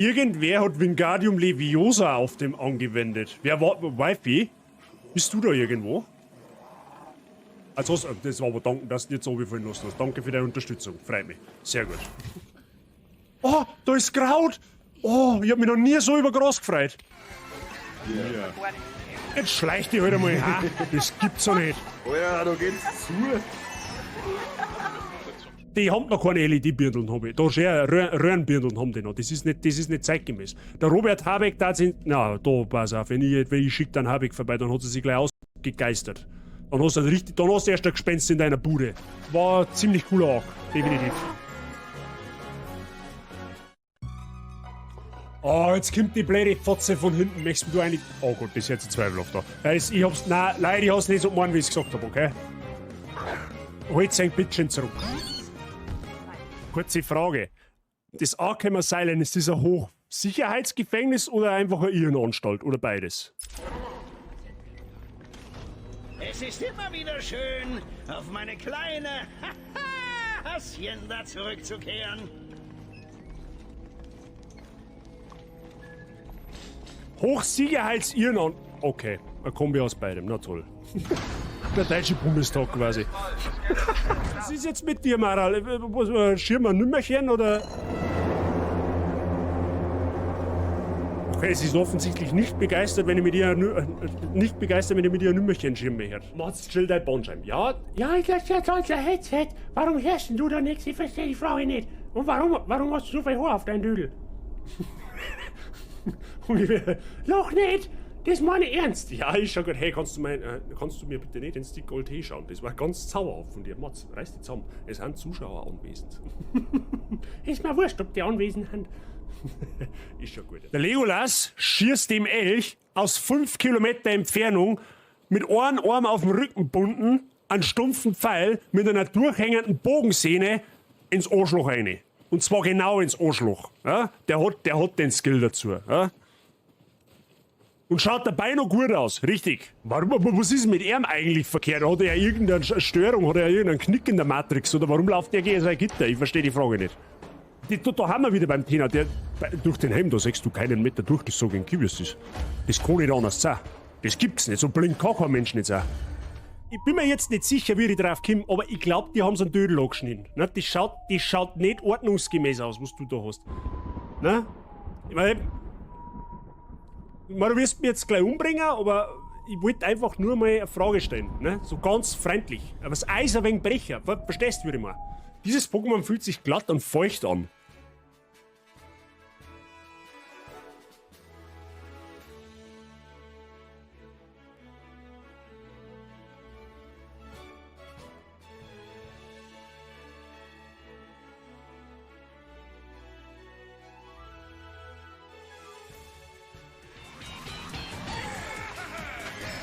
Irgendwer hat Wingardium Leviosa auf dem angewendet. Wer war. Wifey? Bist du da irgendwo? Also, das war aber danken, dass du nicht so fallen lassen hast. Danke für deine Unterstützung. Freut mich. Sehr gut. Oh, da ist Kraut! Oh, ich hab mich noch nie so über Gras gefreut. Ja. Jetzt schleich dich halt einmal. Ha? Das gibt's doch nicht. Alter, da geht's zu. Die haben noch keine LED-Birndeln, hab ich. Da schon Röhrenbirndeln haben die noch. Das ist nicht zeitgemäß. Der Robert Habeck da sind. Na, da, pass auf, wenn ich schick dann Habeck vorbei, dann hat sie sich gleich ausgegeistert. Dann hast du richtig, dann hast du erst ein Gespenst in deiner Bude. War ziemlich cooler auch, definitiv. Oh, jetzt kommt die blöde Fotze von hinten. Möchtest du eigentlich. Oh Gott, das ist jetzt zweifelhaft da. Das, ich hab's. Nein, leider, ich hab's nicht so gemeint, wie ich's gesagt hab, okay? Holt sein Bitchen zurück. Kurze Frage. Das Arkham Asylum, ist das ein Hochsicherheitsgefängnis oder einfach eine Irrenanstalt oder beides? Es ist immer wieder schön, auf meine kleine Hacienda zurückzukehren. Hochsicherheitsirrenanstalt. Okay, eine Kombi aus beidem, na toll. Der deutsche Bundestag quasi. Was ist jetzt mit dir, Maral? Was, Schirm ein Nümmerchen oder? Okay, sie ist offensichtlich nicht begeistert, wenn ich mit ihr nicht begeistert, wenn ich mit ihr ein Nümmerchen schirme her. Mats, chill dein Bandscheiben. Ja, ja, ich lass ja toll, Headset. Warum hörst denn du da nichts? Ich verstehe die Frage nicht. Und warum hast du so viel Haar auf deinem Dödel? Ungefähr. Loch nicht! Das meine ich ernst. Ja, ist schon gut. Hey, kannst du mir bitte nicht den Stick Gold Tee schauen? Das war ganz zauberhaft von dir. Mats, reiß dich zusammen. Es sind Zuschauer anwesend. Ist mir wurscht, ob die anwesend sind. Ist schon gut. Der Legolas schießt dem Elch aus 5 Kilometer Entfernung mit einem Arm auf dem Rücken bunden, einen stumpfen Pfeil mit einer durchhängenden Bogensehne ins Arschloch rein. Und zwar genau ins Arschloch. Ja? Der hat den Skill dazu. Ja? Und schaut dabei noch gut aus, richtig. Warum, aber was ist mit ihm eigentlich verkehrt? Hat er irgendeine Störung, hat er irgendeinen Knick in der Matrix? Oder warum läuft der gegen sein Gitter? Ich verstehe die Frage nicht. Da haben wir wieder beim Thema, durch den Helm, da siehst du keinen Meter durch, das so gegen Kiwis ist. Das kann nicht anders sein. Das gibt's nicht, so blind kann kein Mensch nicht sein. Ich bin mir jetzt nicht sicher, wie ich drauf komme, aber ich glaub, die haben so einen Dödel angeschnitten. Ne? Das schaut nicht ordnungsgemäß aus, was du da hast. Ne? Ich mein, du wirst mich jetzt gleich umbringen, aber ich wollte einfach nur mal eine Frage stellen. Ne? So ganz freundlich. Aber das Eis ein wenig brecher. Verstehst du, würde ich mal. Dieses Pokémon fühlt sich glatt und feucht an.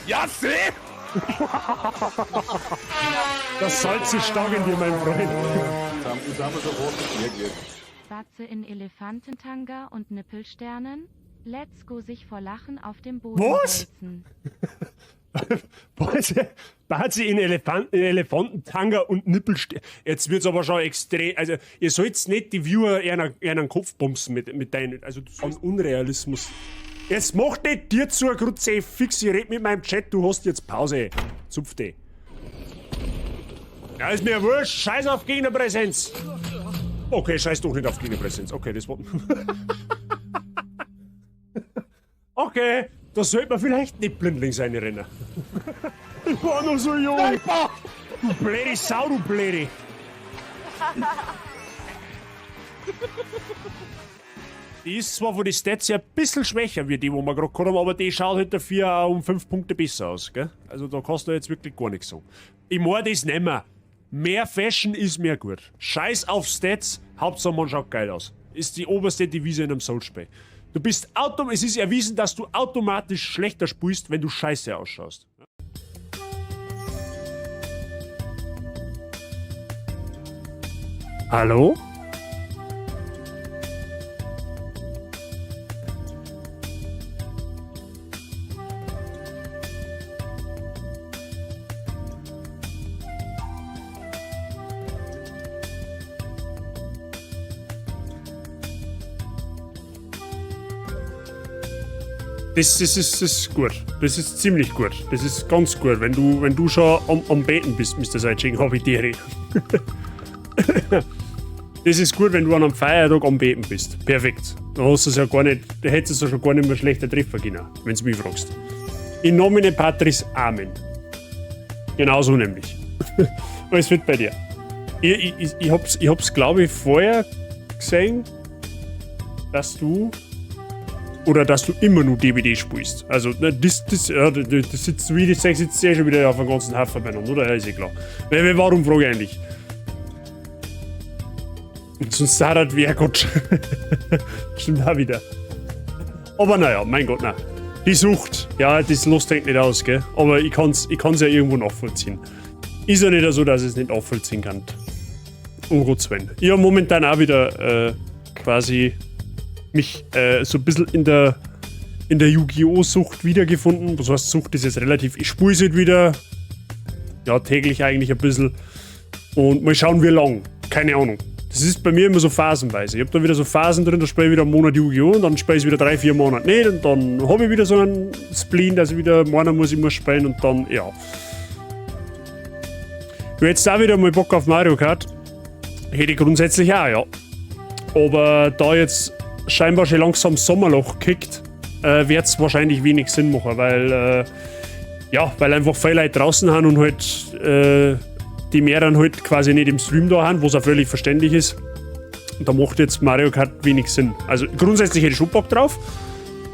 Ja, seh! Das Salz ist stark in dir, mein Freund. Jetzt haben wir sofort geklärt. Batze in Elefantentanga und Nippelsternen. Let's go sich vor Lachen auf dem Boden Was? wälzen. Batze in Elefantentanga und Nippelsternen. Jetzt wird's aber schon extrem. Also, ihr sollt's nicht die Viewer einen Kopf bumsen mit deinen. Also, an Unrealismus. Jetzt mach nicht dir zu, Grutze, fix, ich red mit meinem Chat, du hast jetzt Pause. Zupf dich. Ja, ist mir wurscht, scheiß auf Gegnerpräsenz. Okay, scheiß doch nicht auf Gegnerpräsenz. Okay, das war... Okay, da sollte man vielleicht nicht blindlings reinrennen. Ich war noch so jung. Sniper! Du blöde Sau, du blöde. Die ist zwar von den Stats her ein bisschen schwächer wie die, wo wir gerade gehabt haben, aber die schaut halt dafür auch um 5 Punkte besser aus, gell? Also da kannst du jetzt wirklich gar nichts sagen. Ich mein das nicht mehr. Mehr Fashion ist mehr gut. Scheiß auf Stats, Hauptsache man schaut geil aus. Ist die oberste Devise in einem Souls-Spiel. Es ist erwiesen, dass du automatisch schlechter spielst, wenn du scheiße ausschaust. Hallo? Das ist gut. Das ist ziemlich gut. Das ist ganz gut. Wenn du schon am Beten bist, Mr. Seitsching, habe ich dir. Das ist gut, wenn du an einem Feiertag am Beten bist. Perfekt. Da hast du es ja gar nicht, da hättest du es ja schon gar nicht mehr schlechter treffen können, wenn du mich fragst. In nomine Patris, Amen. Genau so nämlich. Alles fit bei dir? Ich hab's, glaube ich, vorher gesehen, dass du immer nur DBD spielst. Also, ne, das, ja, das sitzt, wie ich das sitzt ja schon wieder auf dem ganzen Haufen beieinander, oder? Ja, ist eh klar. Warum frage ich eigentlich? Und sonst hat halt wer Gott. Stimmt auch wieder. Aber naja, mein Gott, na. Die Sucht, ja, das lässt nicht aus, gell? Aber ich kann's ja irgendwo nachvollziehen. Ist ja nicht so, dass ich es nicht nachvollziehen kann. Um Gottes Willen. Ich habe momentan auch wieder quasi mich so ein bisschen in der Yu-Gi-Oh! Sucht wiedergefunden. Was heißt Sucht, ist jetzt relativ. Ich spiele es halt wieder. Ja, täglich eigentlich ein bisschen. Und mal schauen, wie lang. Keine Ahnung. Das ist bei mir immer so phasenweise. Ich habe da wieder so Phasen drin, da spiele ich wieder einen Monat Yu-Gi-Oh! Und dann spiele ich wieder 3, 4 Monate nicht und dann habe ich wieder so einen Spleen, dass ich wieder meinen muss, ich muss spielen und dann, ja. Du hättest auch wieder mal Bock auf Mario Kart. Hätte ich grundsätzlich auch, ja. Aber da jetzt scheinbar schon langsam Sommerloch kickt, wird es wahrscheinlich wenig Sinn machen, weil, ja, weil einfach viele Leute draußen haben und halt die mehreren halt quasi nicht im Stream da haben, was auch völlig verständlich ist. Und da macht jetzt Mario Kart wenig Sinn. Also grundsätzlich hätte ich schon Bock drauf,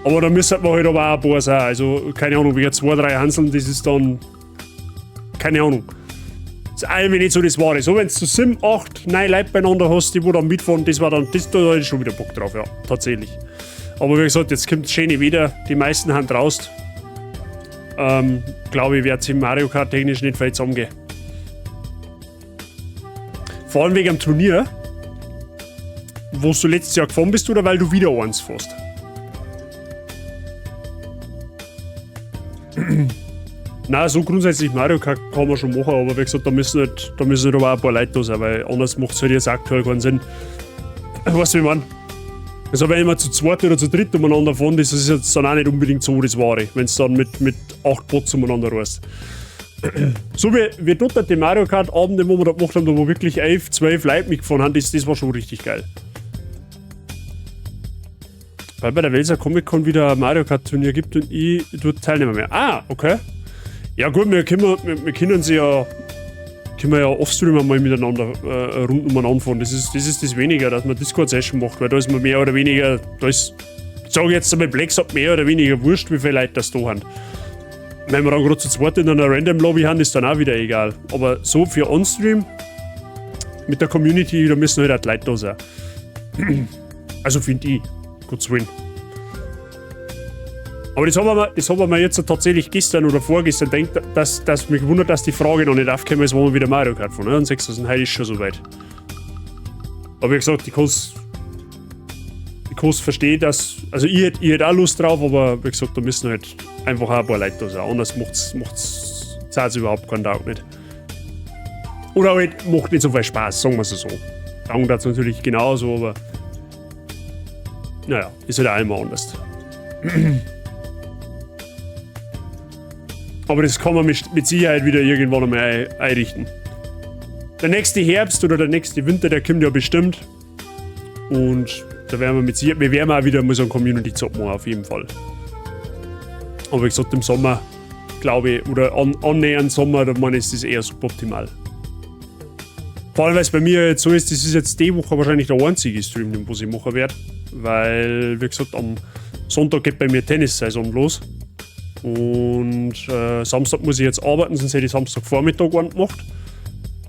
aber da müsste man halt aber auch ein paar sein. Also keine Ahnung, wie zwei, drei Hanseln, das ist dann, keine Ahnung. Das ist eigentlich nicht so das Wahre. So, wenn du so 7, 8, 9 Leute beieinander hast, die wo dann mitfahren, das war dann, das, da hätte ich schon wieder Bock drauf, ja, tatsächlich. Aber wie gesagt, jetzt kommt das schöne Wetter, die meisten haben draußen. Glaube ich, wird es im Mario Kart technisch nicht viel zusammengehen. Vor allem wegen dem Turnier, wo du letztes Jahr gefahren bist oder weil du wieder eins fährst? Na, so grundsätzlich Mario Kart kann man schon machen, aber wie gesagt, da müssen halt aber auch ein paar Leute da sein, weil anders macht es halt jetzt aktuell keinen Sinn. Weißt du, wie ich mein? Also wenn wir zu zweit oder zu dritt umeinander fahren, das ist jetzt dann auch nicht unbedingt so das Wahre, wenn es dann mit acht Bots umeinander reist. So wie dort die Mario Kart Abende, wo wir da gemacht haben, da wo wirklich 11, 12 Leute mitgefahren haben, das war schon richtig geil. Weil bei der Welser Comic Con wieder ein Mario Kart Turnier gibt und ich dort teilnehmen mehr. Ah, okay. Ja gut, wir können ja offstream mal miteinander rund umeinander fahren. Das ist das weniger, dass man Discord-Session macht, weil da ist man mehr oder weniger, da ist, sage ich jetzt einmal blöd gesagt, mehr oder weniger wurscht, wie viele Leute das da haben. Wenn wir dann gerade zu zweit in einer Random Lobby haben, ist dann auch wieder egal. Aber so für On-Stream mit der Community, da müssen halt auch die Leute da sein. Also finde ich. Gottes Willen. Aber das haben wir jetzt tatsächlich gestern oder vorgestern gedacht, dass mich gewundert, dass die Frage noch nicht aufgekommen ist, wo wir wieder Mario Kart fahren. Ne? Und sagst du, heute ist schon soweit. Aber wie gesagt, ich kann's verstehen, dass. Also ich hätt auch Lust drauf, aber wie gesagt, da müssen halt einfach auch ein paar Leute da sein. Anders macht's, zahlt überhaupt keinen Tag nicht. Oder halt macht nicht so viel Spaß, sagen wir es so. Taugen dazu natürlich genauso, aber naja, ist halt auch immer anders. Aber das kann man mit Sicherheit wieder irgendwann einmal einrichten. Der nächste Herbst oder der nächste Winter, der kommt ja bestimmt. Und da werden wir mit Sicherheit, wir werden auch wieder mal so ein Community-Zock machen, auf jeden Fall. Aber wie gesagt, im Sommer, glaube ich, oder annähernd Sommer, da meine ich, ist das eher suboptimal. Vor allem, weil es bei mir jetzt so ist, das ist jetzt die Woche wahrscheinlich der einzige Stream, den was ich machen werde. Weil, wie gesagt, am Sonntag geht bei mir Tennissaison los. Und Samstag muss ich jetzt arbeiten, sonst hätte ich Samstagvormittag einen gemacht.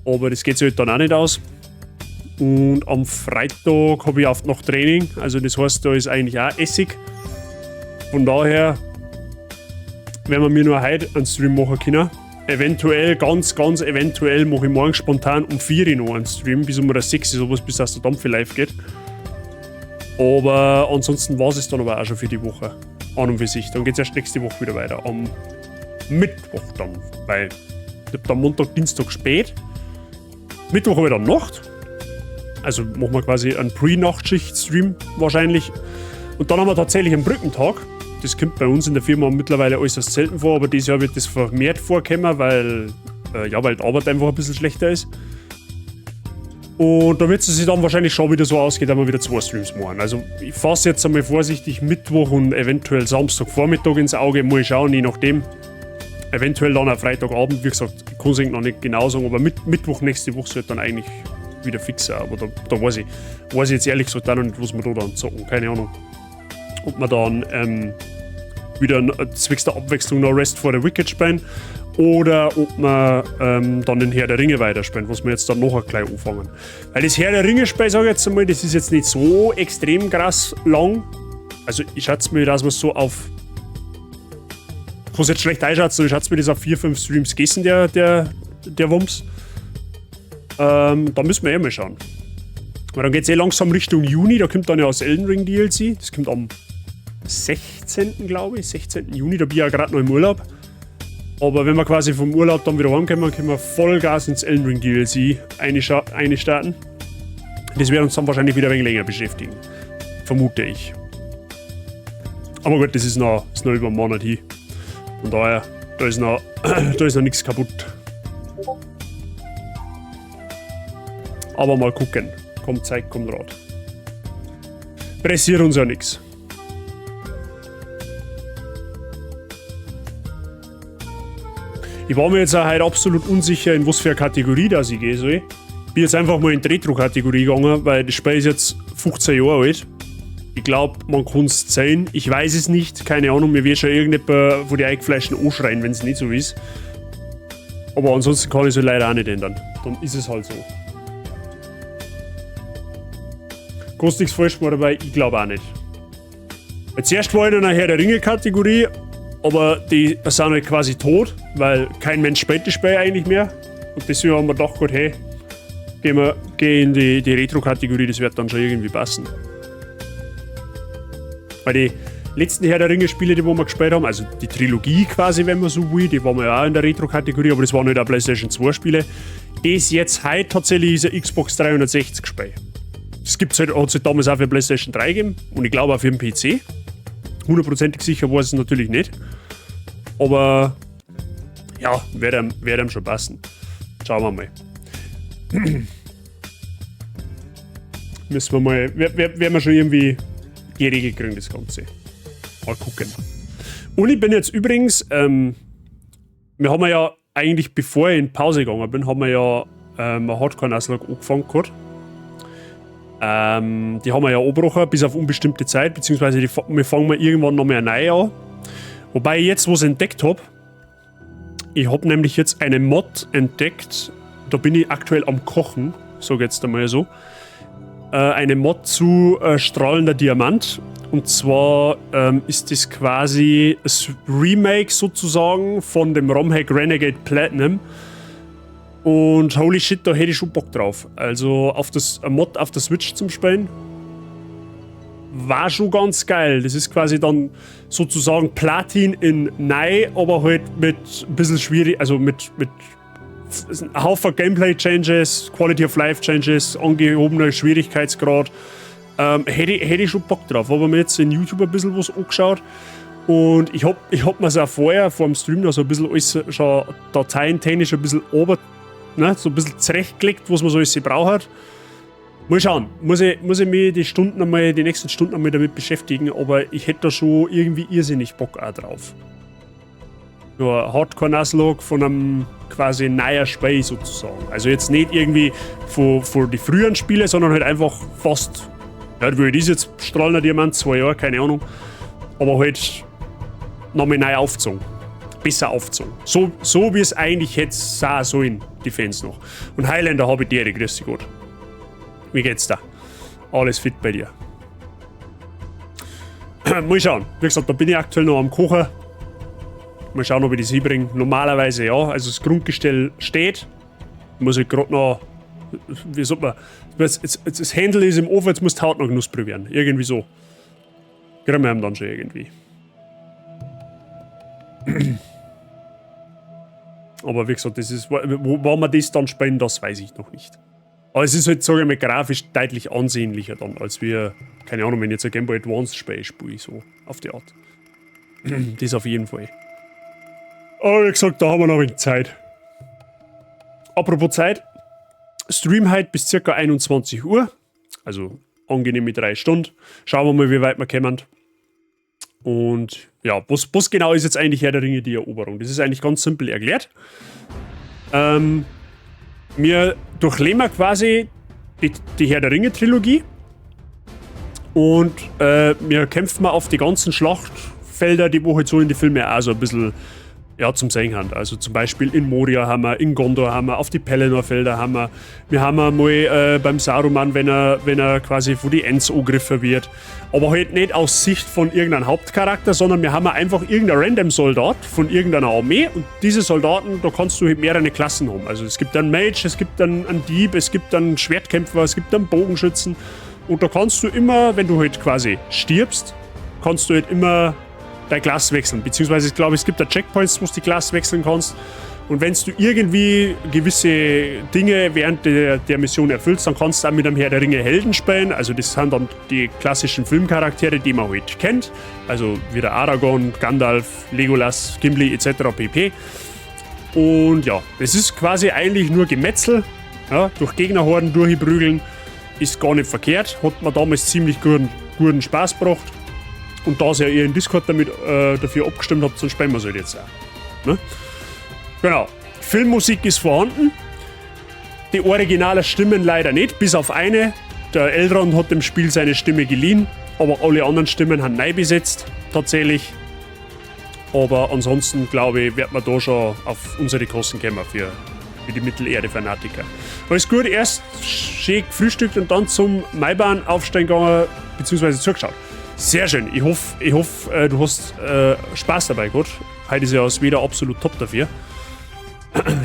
Aber das geht sich halt dann auch nicht aus. Und am Freitag habe ich oft noch Training. Also das heißt, da ist eigentlich auch Essig. Von daher werden wir mir nur heute einen Stream machen können. Eventuell, ganz, ganz eventuell mache ich morgen spontan um 4 Uhr noch einen Stream, bis um 6 Uhr, sowas, bis das der Dampf live geht. Aber ansonsten war es dann aber auch schon für die Woche. An und für sich. Dann geht es erst nächste Woche wieder weiter. Am Mittwoch dann. Weil ich hab dann Montag, Dienstag spät. Mittwoch habe ich dann Nacht. Also machen wir quasi einen Pre-Nachtschicht-Stream wahrscheinlich. Und dann haben wir tatsächlich einen Brückentag. Das kommt bei uns in der Firma mittlerweile äußerst selten vor, aber dieses Jahr wird das vermehrt vorkommen, weil, ja, weil die Arbeit einfach ein bisschen schlechter ist. Und da wird es sich dann wahrscheinlich schon wieder so ausgehen, dass wir wieder zwei Streams machen. Also ich fasse jetzt einmal vorsichtig Mittwoch und eventuell Samstagvormittag ins Auge. Mal schauen, je nachdem. Eventuell dann auch Freitagabend, wie gesagt, ich kann es noch nicht genau sagen, aber Mittwoch nächste Woche sollte dann eigentlich wieder fix sein. Aber da weiß ich jetzt ehrlich gesagt auch noch nicht, was wir da dann zocken. Keine Ahnung. Ob wir dann wieder zwecks der Abwechslung noch Rest for the Wicked spielen oder ob wir dann den Herr der Ringe weiterspielen, was wir jetzt dann noch gleich anfangen. Weil das Herr der Ringe-Spiel, sag ich jetzt einmal, das ist jetzt nicht so extrem krass lang. Also ich schätze mir, dass wir so auf. Ich kann es jetzt schlecht einschätzen, aber ich schätze mir das auf 4, 5 Streams gegessen, der Wumms. Da müssen wir eh mal schauen. Weil dann geht es eh langsam Richtung Juni, da kommt dann ja das Elden Ring DLC. Das kommt am 16., glaube ich, 16. Juni, da bin ich ja gerade noch im Urlaub. Aber wenn wir quasi vom Urlaub dann wieder heimkommen, können wir Vollgas ins Elden Ring DLC einstarten. Das wird uns dann wahrscheinlich wieder ein wenig länger beschäftigen. Vermute ich. Aber gut, das ist noch über einen Monat hin. Von daher, da ist noch nichts kaputt. Aber mal gucken. Kommt Zeit, kommt Rat. Pressiert uns ja nichts. Ich war mir jetzt auch heute absolut unsicher, in was für eine Kategorie das ich gehen soll. Bin jetzt einfach mal in die Retro-Kategorie gegangen, weil das Spiel ist jetzt 15 Jahre alt. Ich glaube, man kann es zählen. Ich weiß es nicht, keine Ahnung. Mir wird schon irgendjemand von den Eingefleischten anschreien, wenn es nicht so ist. Aber ansonsten kann ich es halt leider auch nicht ändern. Dann ist es halt so. Kannst nichts falsch machen dabei? Ich glaube auch nicht. Weil zuerst war ich in einer Herr der Ringe-Kategorie, aber die sind halt quasi tot, weil kein Mensch spielt das Spiel eigentlich mehr. Und deswegen haben wir gedacht, gut, hey, gehen in die Retro-Kategorie, das wird dann schon irgendwie passen. Weil die letzten Herr der Ringe-Spiele, die wo wir gespielt haben, also die Trilogie quasi, wenn man so will, die waren wir ja auch in der Retro-Kategorie, aber das waren halt auch PlayStation 2 Spiele. Das jetzt heute tatsächlich ist ein Xbox 360 Spiel. Das gibt's halt, hat's halt damals auch für PlayStation 3 gegeben und ich glaube auch für den PC. Hundertprozentig sicher weiß ich es natürlich nicht. Aber ja, wird einem schon passen. Schauen wir mal. Müssen wir mal, werden wir schon irgendwie geregelt kriegen, das Ganze. Mal gucken. Und ich bin jetzt übrigens, wir haben ja eigentlich, bevor ich in Pause gegangen bin, haben wir ja Hardcore Nuzlocke angefangen gehabt. Die haben wir ja abgebrochen, bis auf unbestimmte Zeit, beziehungsweise wir fangen mal irgendwann nochmal neu an. Wobei ich jetzt was entdeckt hab. Ich hab nämlich jetzt eine Mod entdeckt, da bin ich aktuell am Kochen, sag ich jetzt einmal so. Eine Mod zu Strahlender Diamant. Und zwar ist das quasi das Remake sozusagen von dem Romhack Renegade Platinum. Und holy shit, da hätte ich schon Bock drauf. Also auf das Mod auf der Switch zum Spielen. War schon ganz geil. Das ist quasi dann sozusagen Platin in neu, aber halt mit ein bisschen schwierig, also mit ein Haufen Gameplay-Changes, Quality of Life Changes, angehobener Schwierigkeitsgrad. Hätte ich schon Bock drauf. Habe mir jetzt in YouTube ein bisschen was angeschaut. Und ich hab mir's auch vorher, vor dem Stream, noch so ein bisschen alles schon dateientechnisch ein bisschen ober, ne, so ein bisschen zurechtgelegt, was man so alles braucht. Mal schauen, muss ich mich die nächsten Stunden einmal damit beschäftigen, aber ich hätte da schon irgendwie irrsinnig Bock auch drauf. Ja, Hardcore Nuzlocke von einem quasi neuer Spiel sozusagen. Also jetzt nicht irgendwie von die früheren Spiele, sondern halt einfach fast, ja, wie alt ist jetzt Strahlender Diamant, 2 Jahre, keine Ahnung. Aber halt nochmal neu aufgezogen. Besser aufgezogen. So wie es eigentlich hätte sein sollen, die Fans noch. Und Highlander habe ich dir, grüß dich Gott. Wie geht's da? Alles fit bei dir? Mal schauen. Wie gesagt, da bin ich aktuell noch am Kochen. Mal schauen, ob ich das hinbringe. Normalerweise ja. Also das Grundgestell steht. Muss ich gerade noch. Wie sagt man? Jetzt, das Hendl ist im Ofen, jetzt muss die Haut noch knusprig werden. Irgendwie so. Kriegen wir ihn dann schon irgendwie. Aber wie gesagt, das ist, wo wir das dann spielen, das weiß ich noch nicht. Aber es ist halt, sage ich mal, grafisch deutlich ansehnlicher dann, als wir, keine Ahnung, wenn ich jetzt ein Game Boy Advance Spiel spiele, so auf die Art. Das auf jeden Fall. Aber wie gesagt, da haben wir noch ein wenig Zeit. Apropos Zeit. Stream heute bis circa 21 Uhr. Also angenehme 3 Stunden. Schauen wir mal, wie weit wir kommen. Und ja, was genau ist jetzt eigentlich Herr der Ringe, die Eroberung? Das ist eigentlich ganz simpel erklärt. Wir durchleben quasi die Herr der Ringe-Trilogie. Und wir kämpfen mal auf die ganzen Schlachtfelder, die wo halt so in die Filme auch so ein bisschen, ja, zum Sehen haben. Also zum Beispiel in Moria haben wir, in Gondor haben wir, auf die Pelennor-Felder haben wir. Wir haben einmal beim Saruman, wenn er quasi von die Ents angegriffen wird. Aber halt nicht aus Sicht von irgendeinem Hauptcharakter, sondern wir haben einfach irgendeinen random Soldat von irgendeiner Armee. Und diese Soldaten, da kannst du halt mehrere Klassen haben. Also es gibt einen Mage, es gibt einen Dieb, es gibt einen Schwertkämpfer, es gibt einen Bogenschützen. Und da kannst du immer, wenn du halt quasi stirbst, kannst du halt immer dein Glas wechseln. Beziehungsweise, ich glaube, es gibt da Checkpoints, wo du die Glas wechseln kannst. Und wenn du irgendwie gewisse Dinge während der Mission erfüllst, dann kannst du auch mit einem Herr der Ringe Helden spielen. Also das sind dann die klassischen Filmcharaktere, die man halt kennt. Also wie der Aragorn, Gandalf, Legolas, Gimli et cetera pp. Und ja, es ist quasi eigentlich nur Gemetzel, ja, durch Gegnerhorden durchprügeln. Ist gar nicht verkehrt, hat mir damals ziemlich guten Spaß gebracht. Und da ja ihr in Discord damit dafür abgestimmt habt, dann spielen wir es halt jetzt auch. Ne? Genau. Filmmusik ist vorhanden. Die originalen Stimmen leider nicht, bis auf eine. Der Elrond hat dem Spiel seine Stimme geliehen, aber alle anderen Stimmen haben neu besetzt, tatsächlich. Aber ansonsten, glaube ich, wird man da schon auf unsere Kosten kommen für die Mittelerde-Fanatiker. Alles gut, erst schön gefrühstückt und dann zum Maibahn aufsteigen gegangen, beziehungsweise zugeschaut. Sehr schön. Ich hoffe, du hast Spaß dabei gehabt. Heute ist ja das Wetter absolut top dafür.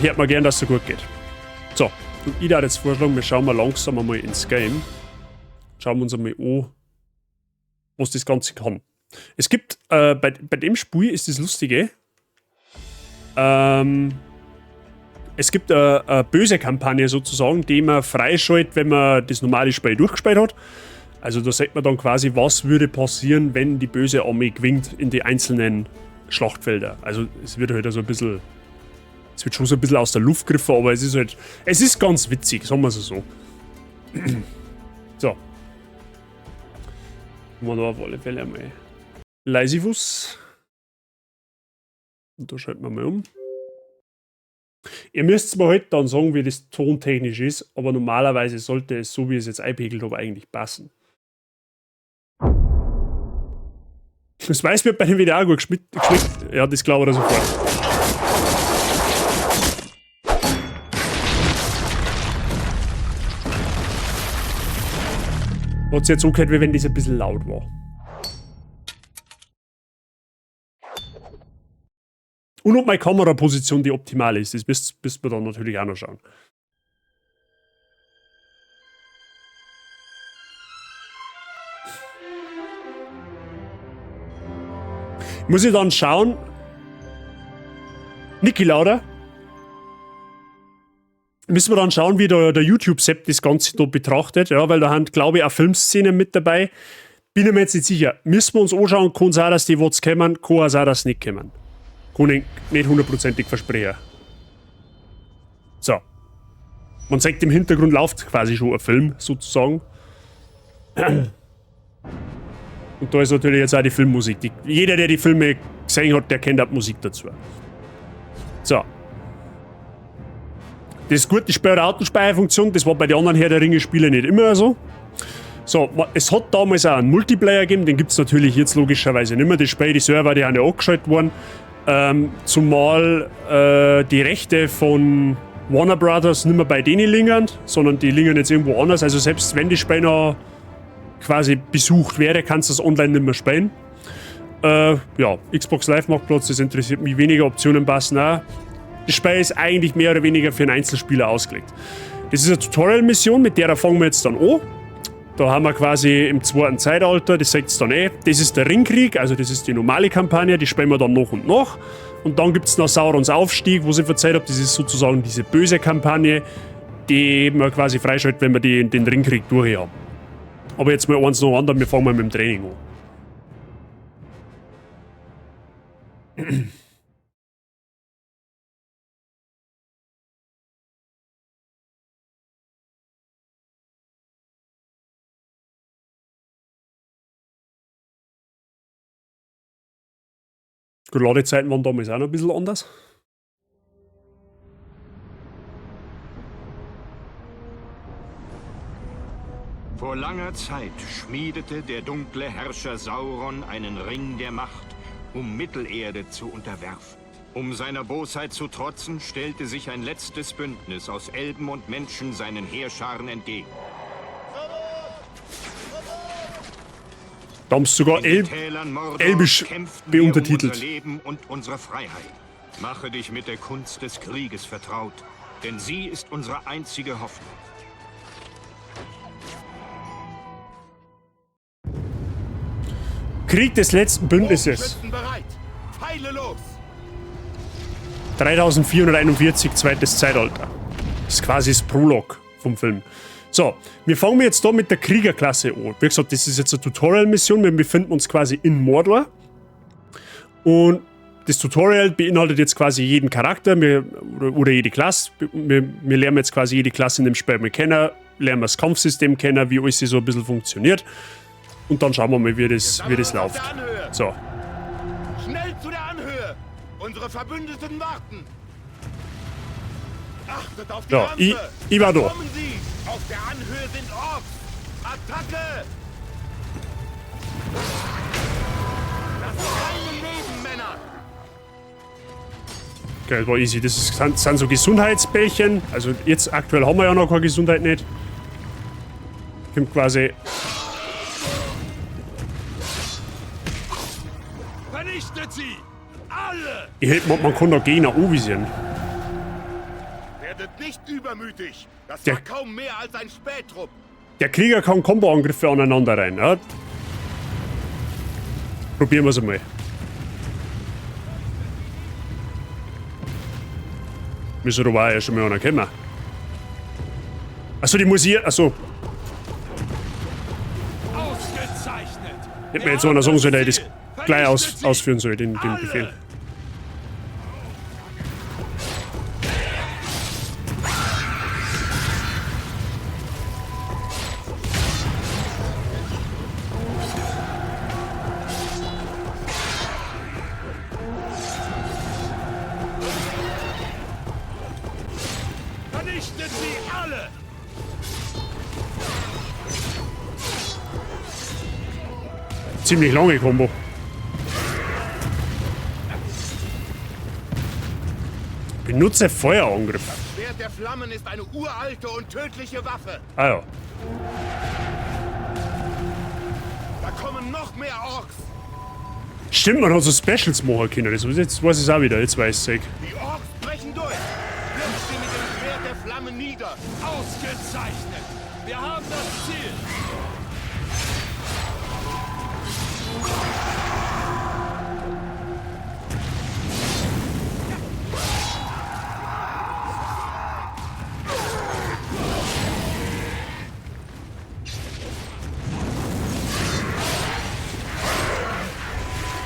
Hört mal gern, dass es dir gut geht. So, und ich würde jetzt vorschlagen, wir schauen mal langsam einmal ins Game. Schauen wir uns einmal an, was das Ganze kann. Es gibt, bei dem Spiel ist das Lustige, es gibt eine böse Kampagne sozusagen, die man freischaltet, wenn man das normale Spiel durchgespielt hat. Also da sieht man dann quasi, was würde passieren, wenn die böse Armee gewinnt in die einzelnen Schlachtfelder. Also es wird halt so ein bisschen, es wird schon so ein bisschen aus der Luft gegriffen, aber es ist halt, es ist ganz witzig, sagen wir es so. So. Machen wir da auf alle Fälle einmal Leisifus. Und da schalten wir mal um. Ihr müsst mir halt dann sagen, wie das tontechnisch ist, aber normalerweise sollte es, so wie ich es jetzt eingepegelt habe, eigentlich passen. Das Weiß wird bei dem Video auch gut geschmeckt. Ja, das glaube ich sofort. Hat's jetzt so gehört, wie wenn das ein bisschen laut war. Und ob meine Kameraposition die optimale ist, das müsst ihr dann natürlich auch noch schauen. Muss ich dann schauen? Niki Lauda. Müssen wir dann schauen, wie der YouTube-Sepp das Ganze da betrachtet, ja, weil da haben, glaube ich, auch Filmszenen mit dabei. Bin ich mir jetzt nicht sicher. Müssen wir uns anschauen, kann sein, dass die was kommen, kann auch sein, dass sie nicht kommen. Kann ich nicht hundertprozentig versprechen. So. Man sieht, im Hintergrund läuft quasi schon ein Film, sozusagen. Und da ist natürlich jetzt auch die Filmmusik. Jeder, der die Filme gesehen hat, der kennt auch die Musik dazu. So. Das ist gut, die Speicher-Autospeicherfunktion, das war bei den anderen Herr der Ringe-Spielen nicht immer so. So, es hat damals auch einen Multiplayer gegeben, den gibt's natürlich jetzt logischerweise nicht mehr. Die Spiele, die Server, die sind ja angeschaltet worden. Zumal die Rechte von Warner Brothers nicht mehr bei denen liegen, sondern die liegen jetzt irgendwo anders. Also selbst wenn die Spiele noch quasi besucht wäre, kannst du das online nicht mehr spielen. Xbox Live Marktplatz, das interessiert mich weniger, Optionen passen auch. Das Spiel ist eigentlich mehr oder weniger für einen Einzelspieler ausgelegt. Das ist eine Tutorial-Mission, mit der fangen wir jetzt dann an. Da haben wir quasi im zweiten Zeitalter, das seht's dann eh. Das ist der Ringkrieg, also das ist die normale Kampagne, die spielen wir dann nach und nach. Und dann gibt's noch Saurons Aufstieg, wo ich verzeiht hab, das ist sozusagen diese böse Kampagne, die man quasi freischaltet, wenn wir den Ringkrieg durch haben. Aber jetzt mal eins nach dem anderen, wir fangen mal mit dem Training an. Gut, Ladezeiten waren damals auch noch ein bisschen anders. Vor langer Zeit schmiedete der dunkle Herrscher Sauron einen Ring der Macht, um Mittelerde zu unterwerfen. Um seiner Bosheit zu trotzen, stellte sich ein letztes Bündnis aus Elben und Menschen seinen Heerscharen entgegen. Da haben sie sogar Elbisch beuntertitelt. Um unser Leben und unsere Freiheit. Mache dich mit der Kunst des Krieges vertraut, denn sie ist unsere einzige Hoffnung. Krieg des letzten Bündnisses. Bereit. Pfeile los! 3441, zweites Zeitalter. Das ist quasi das Prolog vom Film. So, wir fangen jetzt da mit der Kriegerklasse an. Wie gesagt, das ist jetzt eine Tutorial-Mission. Wir befinden uns quasi in Mordor. Und das Tutorial beinhaltet jetzt quasi jeden Charakter oder jede Klasse. Wir lernen jetzt quasi jede Klasse in dem Spiel mal kennen, lernen das Kampfsystem kennen, wie alles so ein bisschen funktioniert. Und dann schauen wir mal, wie das läuft. So. Schnell zu der Anhöhe! Unsere Verbündeten warten! Achtet auf die Ja, ich war da. Kommen Sie! Auf der Anhöhe sind Orks! Attacke! Lasst keine Leben, Männer! Okay, das war easy. Das sind so Gesundheitsbällchen. Also jetzt aktuell haben wir ja noch keine Gesundheit nicht. Kommt quasi... Vernichtet sie! Alle! Man kann da Gegner anvisieren. Werdet nicht übermütig! Das war kaum mehr als ein Spähtrupp! Der Krieger kann Kombo-Angriffe aneinander rein. Ja? Probieren wir es einmal. Müssen wir aber auch schon mal einer kommen. Achso, die muss ich. Achso. Ausgezeichnet! Hätte mir jetzt einer sagen sollen, dass ich das gleich ausführen soll, den Befehl. Vernichtet sie alle! Ziemlich lange Kombo. Benutze Feuerangriff. Das Schwert der Flammen ist eine uralte und tödliche Waffe. Ah ja. Da kommen noch mehr Orks. Stimmt, man hat so Specials machen können. Das, jetzt weiß ich es auch wieder. Jetzt weiß ich es. Die Orks brechen durch. Wirft sie mit dem Schwert der Flammen nieder. Ausgezeichnet. Wir haben das Ziel.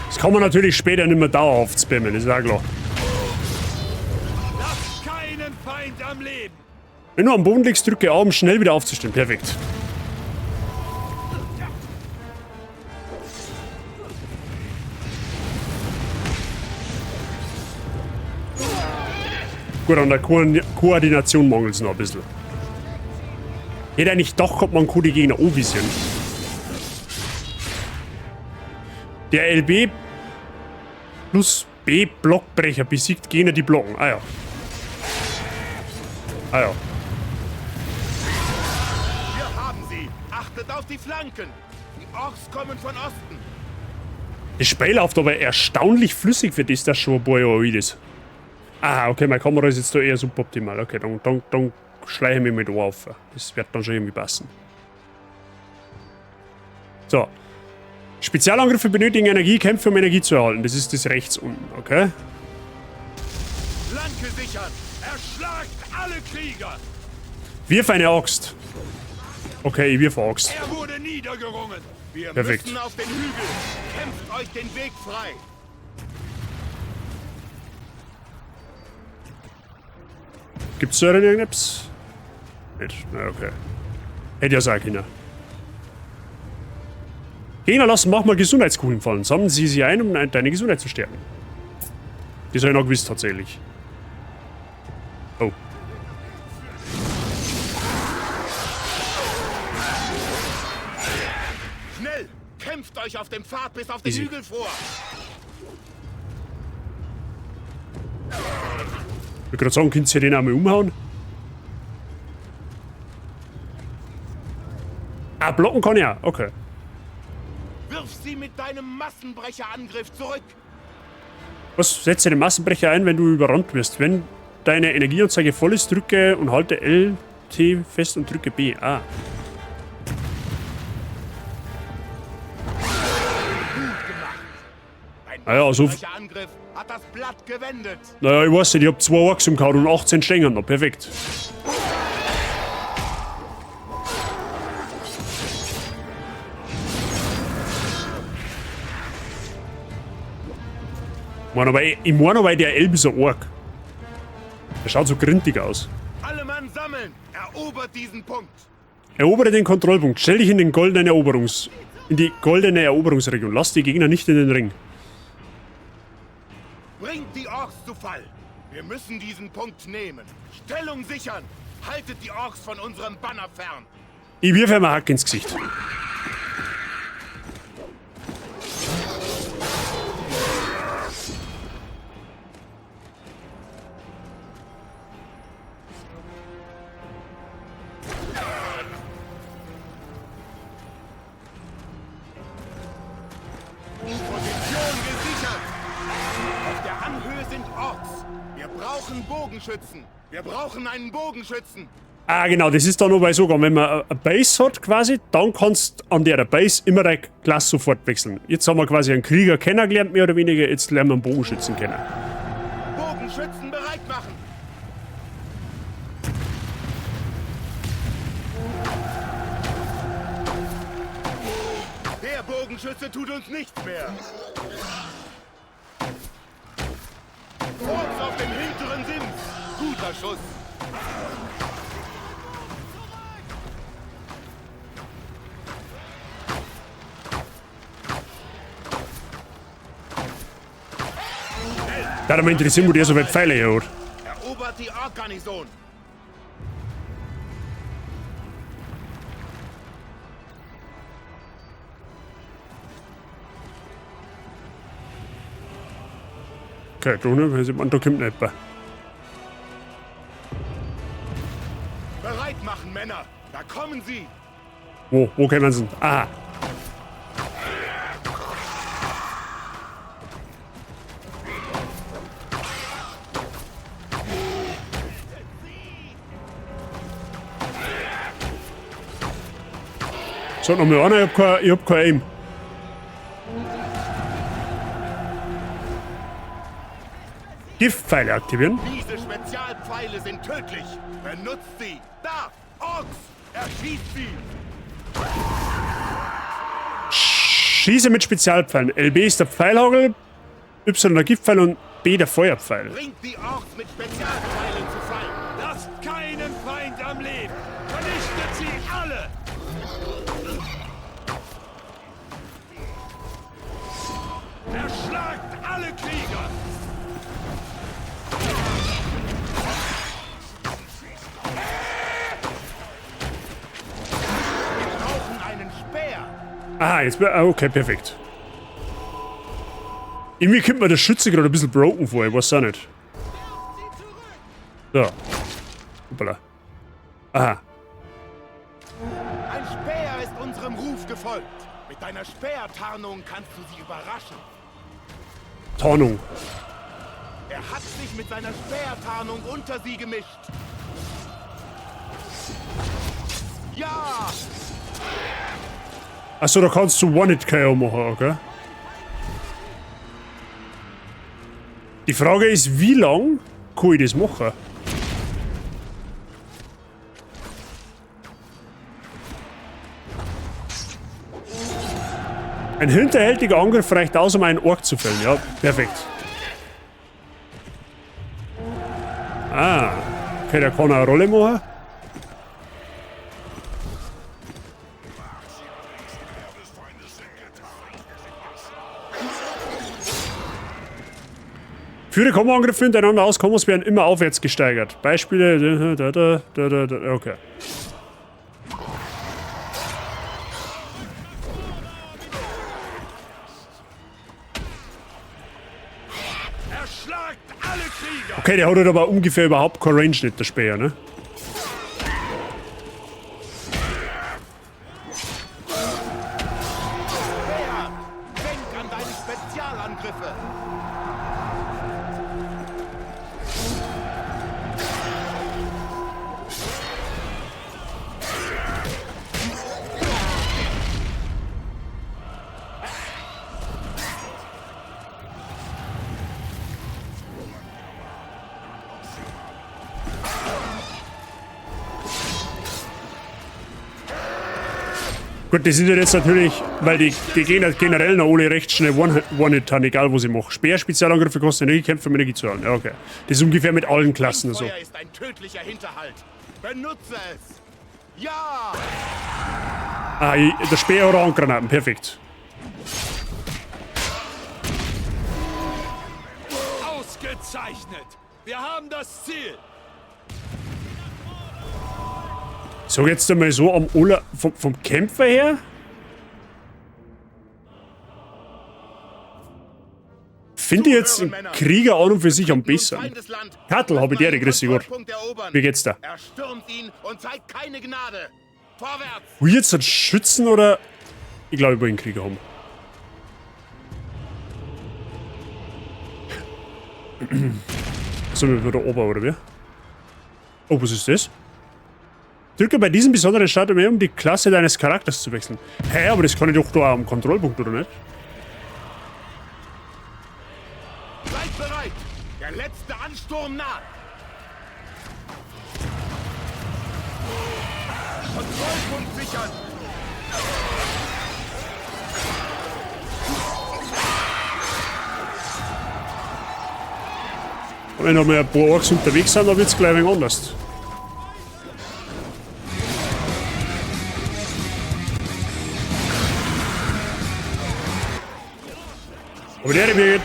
Das kann man natürlich später nicht mehr dauerhaft spammen, das ist auch klar. Lass keinen Feind am Leben. Wenn du am Boden liegst, drücke A, um schnell wieder aufzustehen. Perfekt. Gut, an der Koordination mangelt es noch ein bisschen. Hätte eigentlich doch gehabt, man kann die Gegner anvisieren. Der LB plus B Blockbrecher besiegt Gegner, die blocken. Ah ja. Ah ja. Wir haben sie. Achtet auf die Flanken. Die Orks kommen von Osten. Das Spiel läuft aber erstaunlich flüssig für das, das schon ein paar Jahre alt ist. Ah, okay, meine Kamera ist jetzt da eher suboptimal. Okay, dann schleiche ich mich mit auf. Das wird dann schon irgendwie passen. So. Spezialangriffe benötigen Energie, Kämpfe, um Energie zu erhalten. Das ist das rechts unten, okay? Flanke sichern! Erschlagt alle Krieger! Wirf eine Axt. Okay, ich wirf eine Axt. Er wurde niedergerungen. Wir Perfekt. müssen auf den Hügel. Kämpft euch den Weg frei. Gibt's da irgendetwas? Nicht. Na, okay. Hätte ja sein können. Gegner lassen manchmal Gesundheitskugeln fallen. Sammeln Sie sie ein, um deine Gesundheit zu stärken. Das habe ich noch gewusst, tatsächlich. Oh. Schnell! Kämpft euch auf dem Pfad bis auf den Easy. Hügel vor! Ich wollte gerade sagen, könnt ihr den einmal umhauen? Ah, blocken kann ich auch. Okay. Wirf sie mit deinem Massenbrecherangriff zurück! Was? Setze den Massenbrecher ein, wenn du überrannt wirst. Wenn deine Energieanzeige voll ist, drücke und halte L, T fest und drücke B. Ah. Gut gemacht! Dein Ah ja, so- Massenbrecherangriff hat das Blatt gewendet! Naja, ich weiß nicht, ich hab 2 Orks umgehauen und 18 Stängern noch. Perfekt. Ich meine aber, der Elb ist ein Ork. Der schaut so grintig aus. Alle Mann sammeln! Erobert diesen Punkt! Erobere den Kontrollpunkt. Stell dich in den goldenen Eroberungs... in die goldene Eroberungsregion. Lass die Gegner nicht in den Ring. Bringt die Orks zu Fall! Wir müssen diesen Punkt nehmen. Stellung sichern! Haltet die Orks von unserem Banner fern! Ich wirf ihm einen Hack ins Gesicht. Position gesichert! Auf der Anhöhe sind Orks. Wir brauchen Bogenschützen. Wir brauchen einen Bogenschützen. Ah, genau, das ist dann nur bei sogar, wenn man eine Base hat quasi, dann kannst du an der Base immer deine Klasse sofort wechseln. Jetzt haben wir quasi einen Krieger kennengelernt, mehr oder weniger, jetzt lernen wir einen Bogenschützen kennen. Bogenschützen bereit machen! Der Bogenschütze tut uns nichts mehr. Orks auf dem hinteren Sims. Guter Schuss. Da würde mich interessieren, wo der so viele Pfeile her hat. Erobert die Ork-Garnison. Okay, da, ne? Da kommt nicht jemand. Bereit machen, Männer. Da kommen sie. Wo? Wo kommen sie denn? Aha. Sag noch mal einer, ich hab kein Aim. Giftpfeile aktivieren. Diese Spezialpfeile sind tödlich. Benutzt sie. Da! Orks! Erschießt sie! Schieße mit Spezialpfeilen. LB ist der Pfeilhagel, Y der Giftpfeil und B der Feuerpfeil. Bringt die Orks mit Spezialpfeilen zu Fall. Lasst keinen Feind am Leben! Vernichtet sie alle! Erschlagt alle Krieger! Wir brauchen einen Speer. Aha, jetzt... Okay, perfekt. Irgendwie kommt mir der Schütze gerade ein bisschen broken vor, ich weiß auch nicht. So. Hoppala. Aha. Ein Speer ist unserem Ruf gefolgt. Mit deiner Speertarnung kannst du sie überraschen. Tarnung. Er hat sich mit seiner Speertarnung unter sie gemischt. Ja! Achso, da kannst du One-Hit-KO machen, okay? Die Frage ist, wie lang kann ich das machen? Ein hinterhältiger Angriff reicht aus, um einen Ork zu fällen. Ja, perfekt. Ah, Okay, der kann auch eine Rolle machen. Führe Kombo-Angriffe hintereinander aus, Kombos werden immer aufwärts gesteigert. Beispiele, da, da, da, da, da, okay. Erschlagt alle Krieger! Okay, der hat halt aber ungefähr überhaupt keine Range nicht, der Speer, ne? Speer, denk an deine Spezialangriffe. Gut, die sind ja jetzt natürlich, weil die Gegner generell noch alle recht schnell One-Hit haben, egal was ich mache. Speer, Spezialangriffe kosten Energie, Kämpfe um Energie zu erhalten. Ja, okay. Das ist ungefähr mit allen Klassen so. Feuer ist ein tödlicher Hinterhalt. Benutze es. Ja! Ah, der Speer hat auch Handgranaten, perfekt. Ausgezeichnet! Wir haben das Ziel! Sag jetzt einmal so, am Ola, vom Kämpfer her? Finde ich jetzt einen Krieger an und für sich am besten. Kattel, hab ich dir, grüß dich Gott. Wie geht's da? Er stürmt ihn und zeigt keine Gnade. Vorwärts! Will ich jetzt einen Schützen oder? Ich glaube, ich will einen Krieger haben. Sind wir wieder oben, oder wie? Oh, was ist das? Drücke bei diesem besonderen Start mehr, um die Klasse deines Charakters zu wechseln. Hä, aber das kann ich doch da am Kontrollpunkt, oder nicht? Seid bereit! Der letzte Ansturm naht! Kontrollpunkt sichern! Und wenn noch mal ein paar Orks unterwegs sind, dann wird's gleich ein wenig anders. Aber der wird.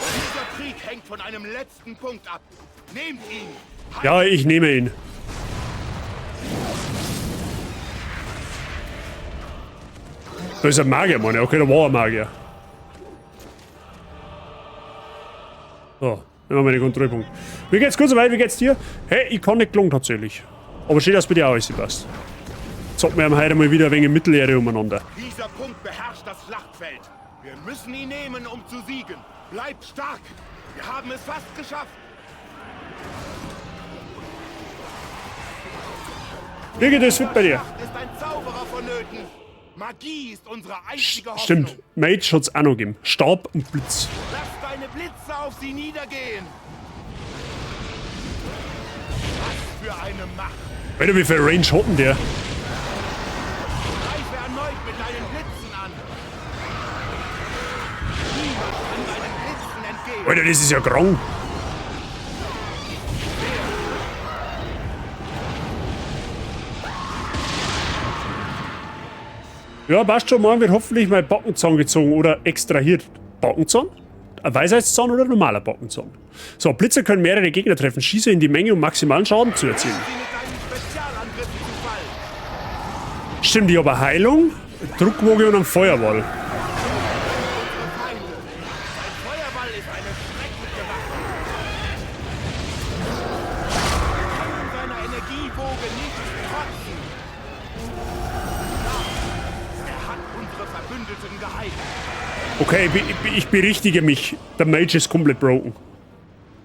Dieser Krieg hängt von einem letzten Punkt ab. Nehmt ihn! Ja, ich nehme ihn. Da ist ein Magier, Mann. Okay, da war ein Magier. So, nehmen wir mal den Kontrollpunkt. Wie geht's kurz soweit? Wie geht's dir? Hey, ich kann nicht gelungen tatsächlich. Aber schön, dass bei dir auch alles passt. Zocken wir heute mal wieder ein wenig Mittelerde umeinander. Dieser Punkt beherrscht das Schlachtfeld. Wir müssen ihn nehmen, um zu siegen. Bleibt stark! Wir haben es fast geschafft! Wie geht es fit bei dir? Schlacht ist ein Zauberer vonnöten. Magie ist unsere einzige Hoffnung. Stimmt, Mage hat's auch noch gegeben. Stab und Blitz. Lass deine Blitze auf sie niedergehen. Was für eine Macht. Alter, wie viel Range hat denn der? Greife erneut mit deinen Blitzen an. Niemand kann deinen Blitzen entgehen. Alter, das ist ja krank. Ja, passt schon. Morgen wird hoffentlich mein Backenzahn gezogen oder extrahiert. Backenzahn? Ein Weisheitszahn oder normaler Backenzahn? So, Blitze können mehrere Gegner treffen. Schieße in die Menge, um maximalen Schaden zu erzielen. Stimmt, ich habe eine Heilung, Druckwoge und einen Feuerball. Okay, ich berichtige mich. Der Mage ist komplett broken.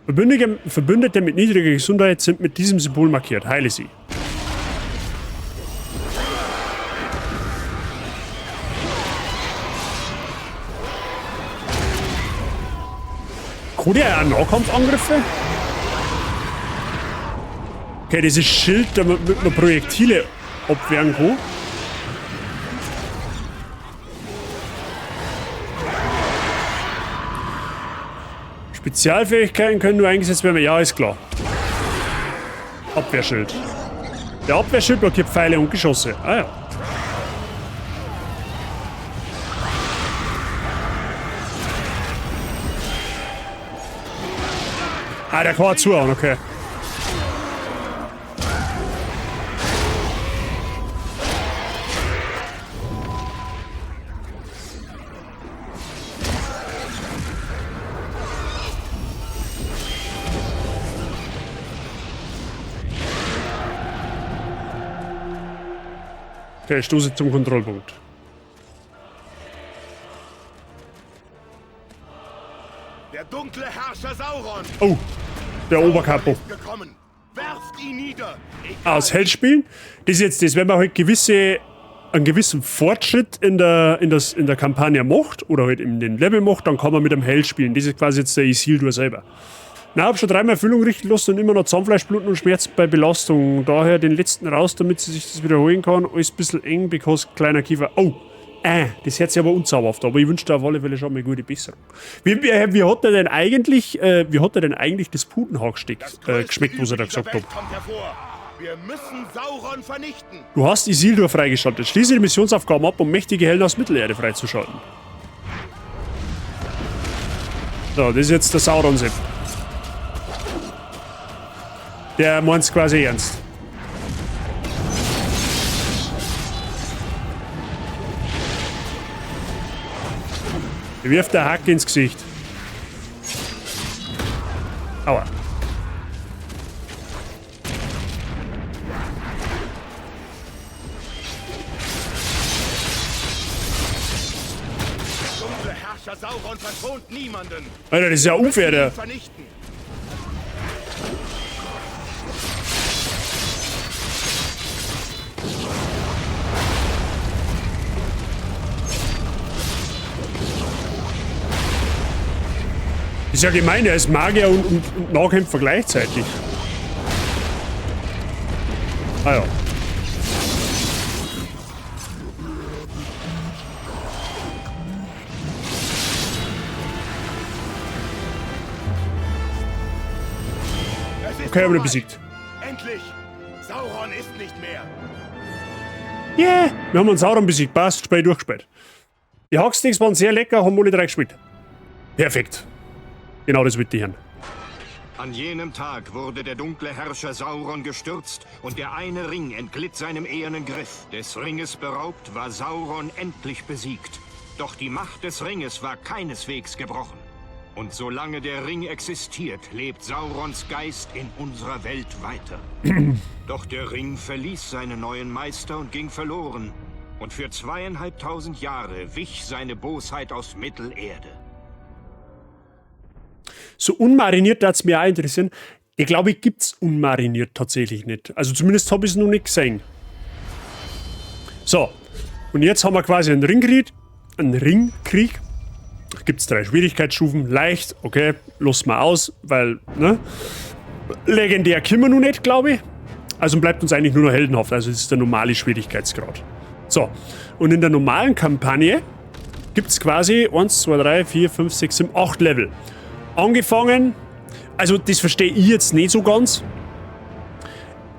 Verbündete mit niedriger Gesundheit sind mit diesem Symbol markiert. Heile sie. Kann der auch Nahkampfangriffe? Okay, dieses Schild, damit man Projektile abwehren kann. Spezialfähigkeiten können nur eingesetzt werden. Ja, ist klar. Abwehrschild. Der Abwehrschild blockiert Pfeile und Geschosse. Ah ja. Ah, der kann auch zuhauen, okay. Okay, stoße zum Kontrollpunkt. Der dunkle Herrscher Sauron! Oh, der Oberkapo. Gekommen. Werft ihn nieder! Aus Held spielen. Das ist jetzt das, wenn man halt einen gewissen Fortschritt in der Kampagne macht oder halt in den Level macht, dann kann man mit einem Held spielen. Das ist quasi jetzt der Isildur selber. Na, hab schon dreimal Füllung richten lassen und immer noch Zahnfleischbluten und Schmerzen bei Belastung. Daher den letzten raus, damit sie sich das wiederholen kann. Alles ein bisschen eng, because kleiner Kiefer. Oh, das hört sich aber unzauberhaft an. Aber ich wünsche dir auf alle Fälle schon mal gute Besserung. Wie hat er denn eigentlich, das Putenhacksteak geschmeckt, was er da gesagt hat? Wir müssen Sauron vernichten. Du hast Isildur freigeschaltet. Schließe die Missionsaufgaben ab, um mächtige Helden aus Mittelerde freizuschalten. So, das ist jetzt der Sauron-Sepp. Der meint's quasi ernst. Der wirft der Hacke ins Gesicht. Aua. Der dunkle Herrscher Sauron verschont niemanden. Alter, das ist ja unfair, der. Ist ja gemein, er ist Magier und Nahkämpfer gleichzeitig. Ah ja. Okay, haben wir besiegt. Endlich! Sauron ist nicht mehr. Yeah! Wir haben einen Sauron besiegt. Passt, Spiel durchgespielt. Die Hacksticks waren sehr lecker, haben alle drei gespielt. Perfekt. Genau das wollte ich hören. An jenem Tag wurde der dunkle Herrscher Sauron gestürzt und der eine Ring entglitt seinem ehernen Griff. Des Ringes beraubt, war Sauron endlich besiegt. Doch die Macht des Ringes war keineswegs gebrochen. Und solange der Ring existiert, lebt Saurons Geist in unserer Welt weiter. Doch der Ring verließ seinen neuen Meister und ging verloren. Und für 2500 Jahre wich seine Bosheit aus Mittelerde. So unmariniert würde es mich auch interessieren. Ich glaube, gibt es unmariniert tatsächlich nicht. Also zumindest habe ich es noch nicht gesehen. So, und jetzt haben wir quasi einen Ringkrieg. Einen Ringkrieg. Gibt es 3 Schwierigkeitsstufen. Leicht, okay, lassen wir aus, weil, ne? Legendär können wir noch nicht, glaube ich. Also bleibt uns eigentlich nur noch heldenhaft. Also das ist der normale Schwierigkeitsgrad. So, und in der normalen Kampagne gibt es quasi 1, 2, 3, 4, 5, 6, 7, 8 Level. Angefangen, also das verstehe ich jetzt nicht so ganz.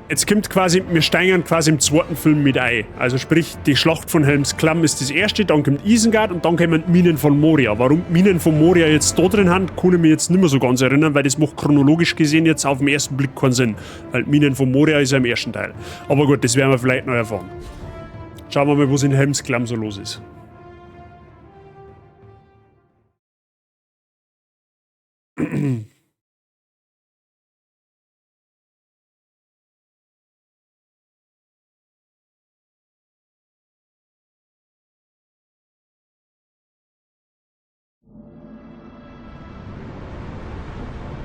Jetzt kommt quasi, wir steigern quasi im zweiten Film mit ein. Also sprich, die Schlacht von Helms Klamm ist das erste, dann kommt Isengard und dann kommen die Minen von Moria. Warum Minen von Moria jetzt da drin haben, kann ich mich jetzt nicht mehr so ganz erinnern, weil das macht chronologisch gesehen jetzt auf den ersten Blick keinen Sinn. Weil Minen von Moria ist ja im ersten Teil. Aber gut, das werden wir vielleicht noch erfahren. Schauen wir mal, was in Helms Klamm so los ist.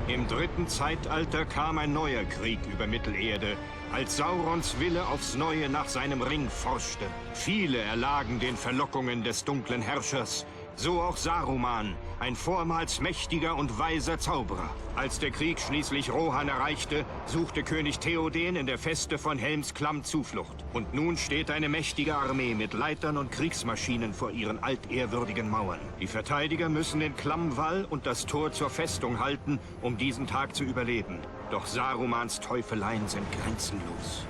Im dritten Zeitalter kam ein neuer Krieg über Mittelerde, als Saurons Wille aufs Neue nach seinem Ring forschte. Viele erlagen den Verlockungen des dunklen Herrschers. So auch Saruman, ein vormals mächtiger und weiser Zauberer. Als der Krieg schließlich Rohan erreichte, suchte König Theoden in der Feste von Helmsklamm Zuflucht. Und nun steht eine mächtige Armee mit Leitern und Kriegsmaschinen vor ihren altehrwürdigen Mauern. Die Verteidiger müssen den Klammwall und das Tor zur Festung halten, um diesen Tag zu überleben. Doch Sarumans Teufeleien sind grenzenlos.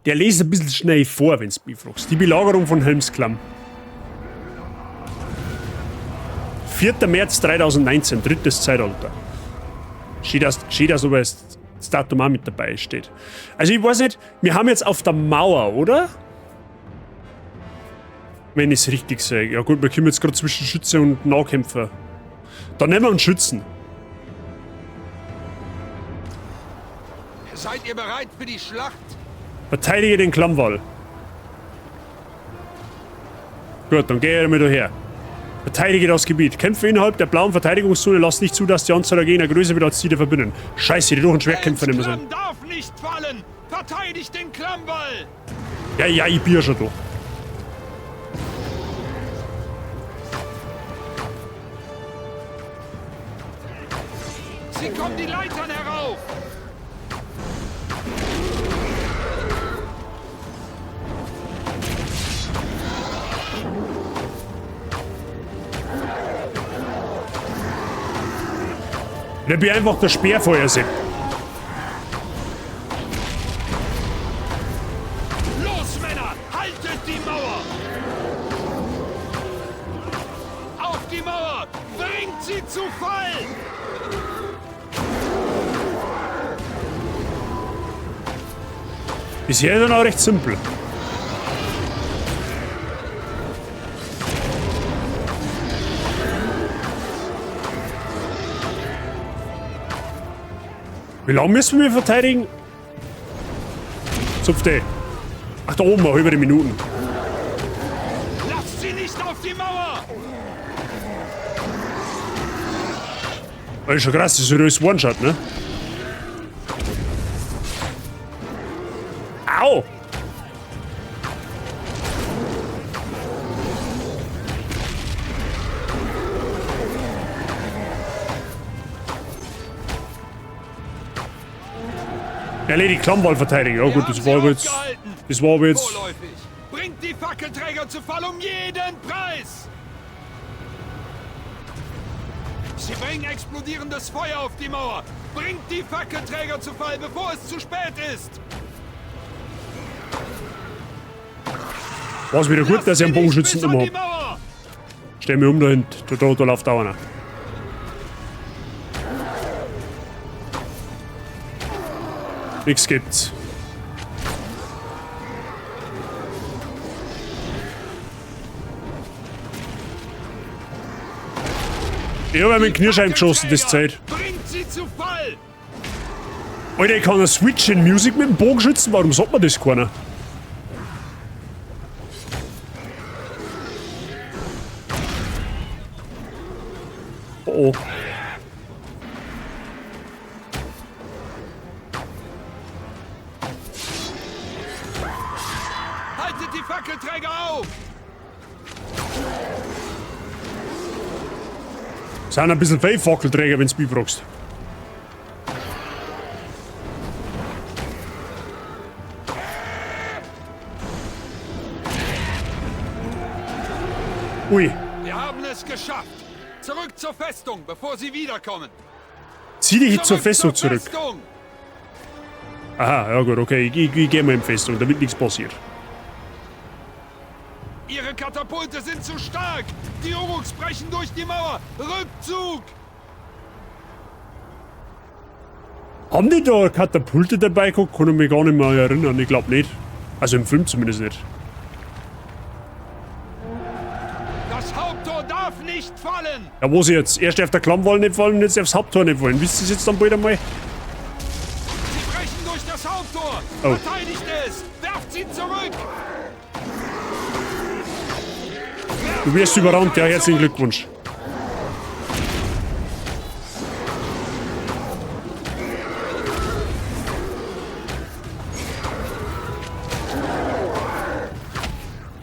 Der liest ein bisschen schnell vor, wenn's mich fragst. Die Belagerung von Helmsklamm. 4. März 2019, drittes Zeitalter. Schön, dass aber das Datum auch mit dabei steht. Also ich weiß nicht, wir haben jetzt auf der Mauer, oder? Wenn ich es richtig sehe. Ja gut, wir kommen jetzt gerade zwischen Schütze und Nahkämpfer. Dann nehmen wir einen Schützen. Seid ihr bereit für die Schlacht? Verteidige den Klammwall. Gut, dann gehe ich mal daher. Verteidige das Gebiet. Kämpfe innerhalb der blauen Verteidigungszone. Lass nicht zu, dass die Anzahl der Gegner größer wird als die der Verbündeten. Scheiße, die durch einen Schwertkämpfer nicht mehr sein. Helmsklamm darf nicht fallen! Verteidigt den Klammwall! Ja, ja, ich bin ja schon da. Sie kommen die Leitern herauf! Ich bin einfach der Speerfeuersepp. Los, Männer! Haltet die Mauer! Auf die Mauer! Bringt sie zu Fall! Bisher ist er noch recht simpel. Wie lange müssen wir verteidigen? Zupfte. Ach, da oben, über die Minuten. Lasst sie nicht auf die Mauer! Das ist schon krass, das ist ja alles One-Shot, ne? Au! Erledigt Klammwall verteidigen. Ja gut, das war aber jetzt. Das war aber jetzt. Bringt die Fackelträger zu Fall um jeden Preis! Sie bringen explodierendes Feuer auf die Mauer! Bringt die Fackelträger zu Fall, bevor es zu spät ist! War es wieder gut, dass ich einen Bogenschützen immer hab. Stell mich um da hinten. Da läuft auch einer. Nix gibt's. Ich hab mit dem Knirschein geschossen, das Zeit. Bringt sie zu Fall! Alter, ich kann eine Switch in Music mit dem Bogenschützen, warum sagt man das keiner? Oh oh. Haltet die Fackelträger auf! Sind ein bisschen viel Fackelträger, wenn's mich fragst. Ui. Wir haben es geschafft. Zurück zur Festung, bevor sie wiederkommen. Zieh dich zur Festung zurück. Festung. Aha, ja gut, okay. Ich geh mal in die Festung, damit nichts passiert. Ihre Katapulte sind zu stark. Die Uruks brechen durch die Mauer. Rückzug! Haben die da Katapulte dabei gehabt? Kann ich mich gar nicht mehr erinnern. Ich glaub nicht. Also im Film zumindest nicht. Das Haupttor darf nicht fallen! Ja, wo sie jetzt? Erst darf der Klammwall nicht fallen und jetzt darf das Haupttor nicht fallen. Wisst ihr es jetzt dann bald einmal? Sie brechen durch das Haupttor! Oh. Verteidigt es! Werft sie zurück! Du wirst überrannt, ja, herzlichen Glückwunsch.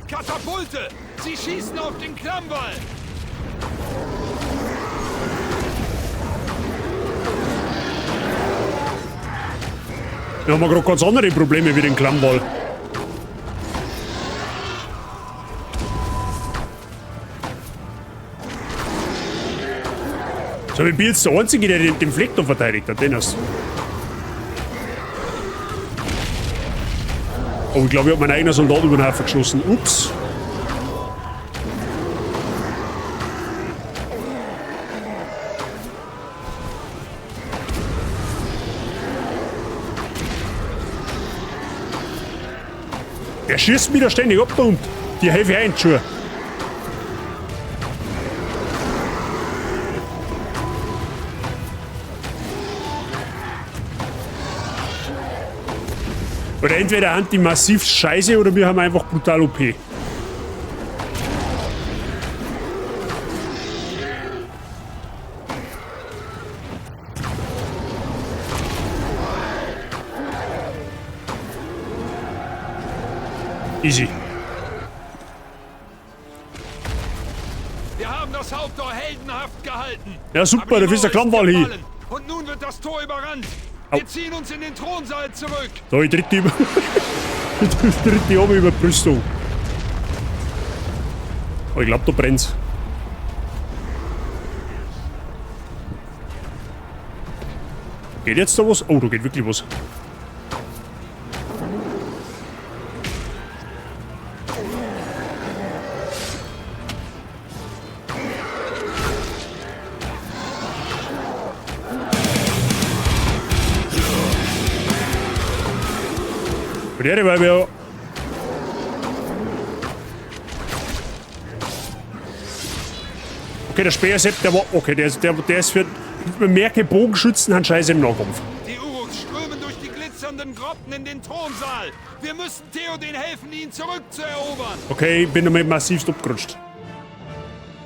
Katapulte! Sie schießen Wir haben gerade ganz andere Probleme wie den Klammwall. So, ich bin jetzt der Einzige, der den Fleck da verteidigt hat, Dennis. Oh, ich glaube, ich habe meinen eigenen Soldat über den Haufen geschossen. Ups. Der schießt mich da ständig ab da unten. Die helfe ich ein, schon. Oder entweder haben die massiv Scheiße oder wir haben einfach brutal OP. Easy. Wir haben das Haupttor heldenhaft gehalten. Ja, super, da ist der Klammwall hin. Und nun wird das Tor überrannt. Wir ziehen uns in den Thronsaal zurück. Da, ich tritt die über. Ich tritt die oben über die Brüstung. Oh, ich glaube, da brennt's. Geht jetzt da was? Oh, da geht wirklich was. Der war ja. Okay, der Speersepp, der war. Okay, der ist für. Merke Bogenschützen haben Scheiße im Nahkampf. Die Uruks strömen durch die glitzernden Grotten in den Thronsaal. Wir müssen Theoden helfen, ihn zurückzuerobern. Okay, ich bin damit massivst abgerutscht.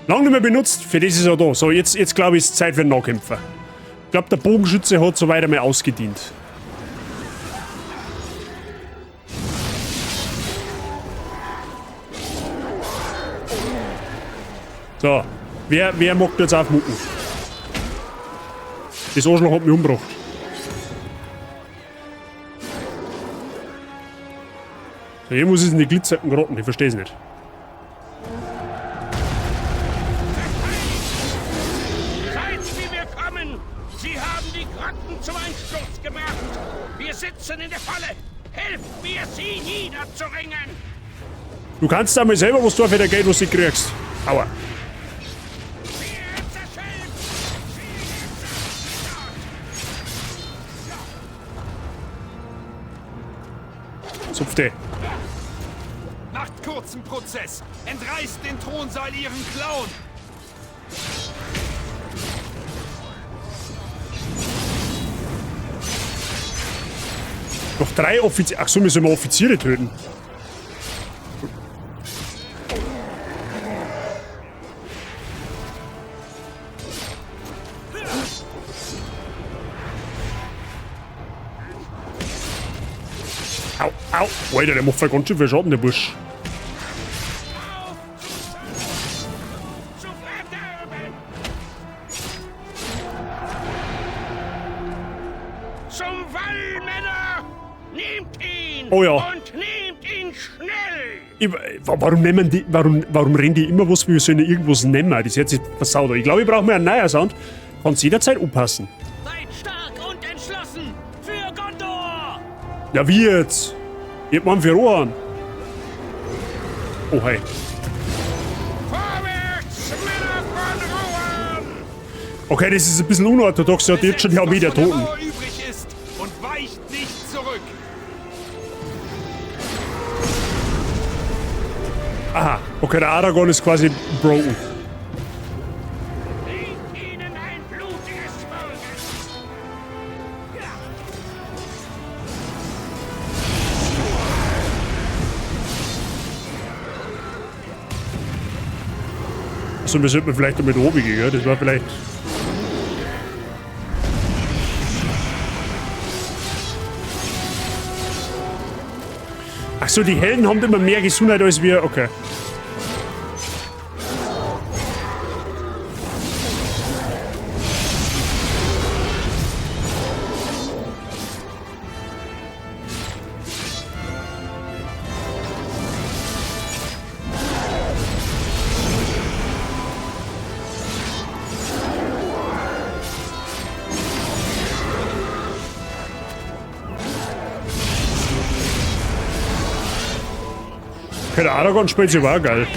Lange nicht mehr benutzt, für das ist er da. So, jetzt glaube ich, ist Zeit für einen Nahkämpfer. Ich glaube, der Bogenschütze hat soweit einmal ausgedient. So, wer mag jetzt aufmucken? Das Arschloch hat mich umgebracht. So, hier muss es in die Glitzerten geraten, ich versteh's nicht. Seid wie wir kommen! Sie haben die Grotten zum Einsturz gebracht! Wir sitzen in der Falle! Helft mir, sie niederzuringen! Du kannst einmal selber was tun für dein Geld, was du kriegst. Aua. Zupfte. Macht kurzen Prozess. Entreißt den Thronsaal ihren Klauen. Noch 3 Offiziere. Ach so, müssen wir Offiziere töten. Au, au. Alter, der macht voll ganz schön viel Schaden, der Bursch. Zum Wall, Männer! Nehmt ihn! Oh ja. Und nehmt ihn schnell! Warum nehmen die, warum rennen die immer was, wir sollen irgendwas nehmen? Das hört sich versaut an. Ich glaube, ich brauche mir einen neuen Sound. Kann's jederzeit anpassen. Seid stark und entschlossen! Für Gondor! Ja, wie jetzt? Ich hab einen für Rohan. Oh, hi. Vorwärts, Männer von Rohan! Okay, das ist ein bisschen unorthodox. Er hat jetzt schon die Armee der Toten. Übrig ist und weicht nicht zurück. Aha, okay, der Aragorn ist quasi broken. Bringt ihnen ein blutiges Morgen. Also, wir sollten vielleicht damit oben gehen, gell? Das war vielleicht. Ach so, die Helden haben immer mehr Gesundheit als wir. Okay. Okay, der Aragorn spielt sich aber auch geil.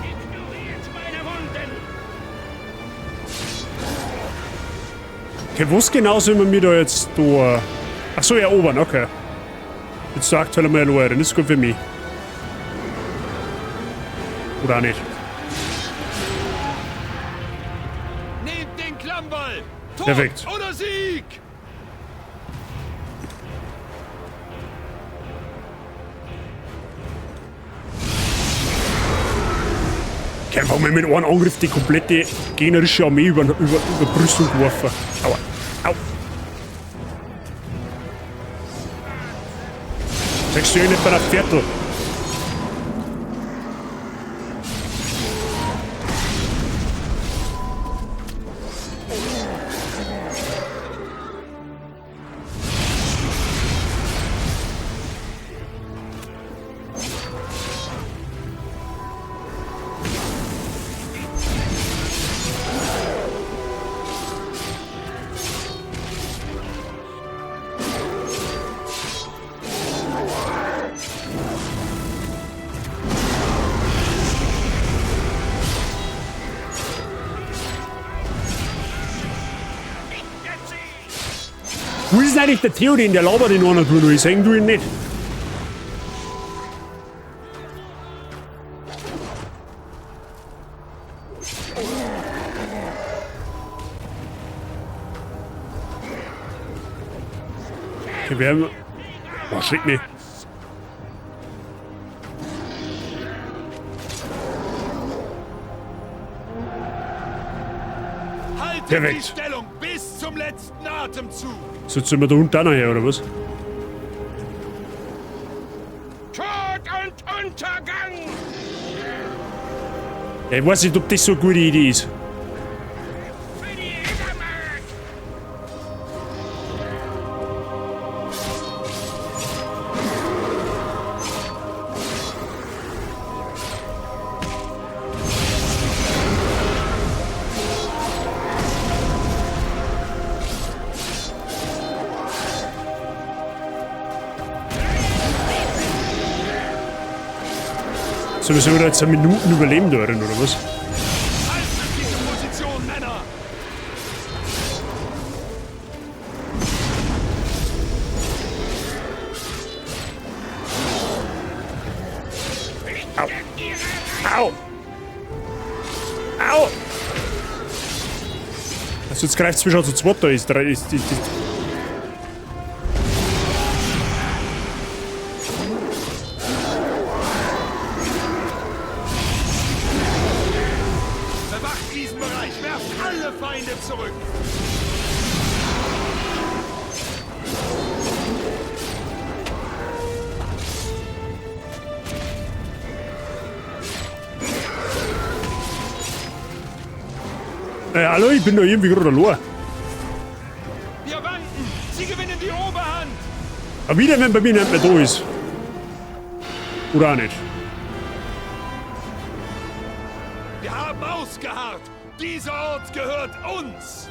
Ignoriert meine Wunden! Okay, was genau soll man mir da jetzt da... Achso, erobern, okay. Jetzt da aktuell einmal erobern, das ist gut für mich. Oder auch nicht. Nehmt den Klammwall! Tod Perfekt. oder Sieg! Okay, einfach mal mit einem Angriff die komplette gegnerische Armee über Brüstung geworfen. Aua. Au. Sagst du ja nicht bei der Viertel. Wo ist denn eigentlich der Theoden? Der labert in einer Tour, ich seh du ihn nicht. Okay, wir haben... Boah, schreck mich. Haltet Perfekt. die Stellung bis zum letzten Atemzug! So, jetzt sind wir da unten auch noch her, oder was? Tod und Untergang! Ja, ich weiß nicht, ob das so eine gute Idee ist. Für die Rittermark! So, wir sollen da jetzt eine Minuten überleben da drin, oder was? Haltet diese Position, Männer! Au! Au! Au! Also jetzt greift es mich schon zu zweit da ist. Ist. Bewacht diesen Bereich! Werft alle Feinde zurück! Hallo, ich bin da irgendwie gerade allein. Wir wanken! Sie gewinnen die Oberhand! Aber wieder, wenn bei mir nicht mehr da ist. Oder auch nicht. Wir haben ausgeharrt! Dieser Ort gehört uns!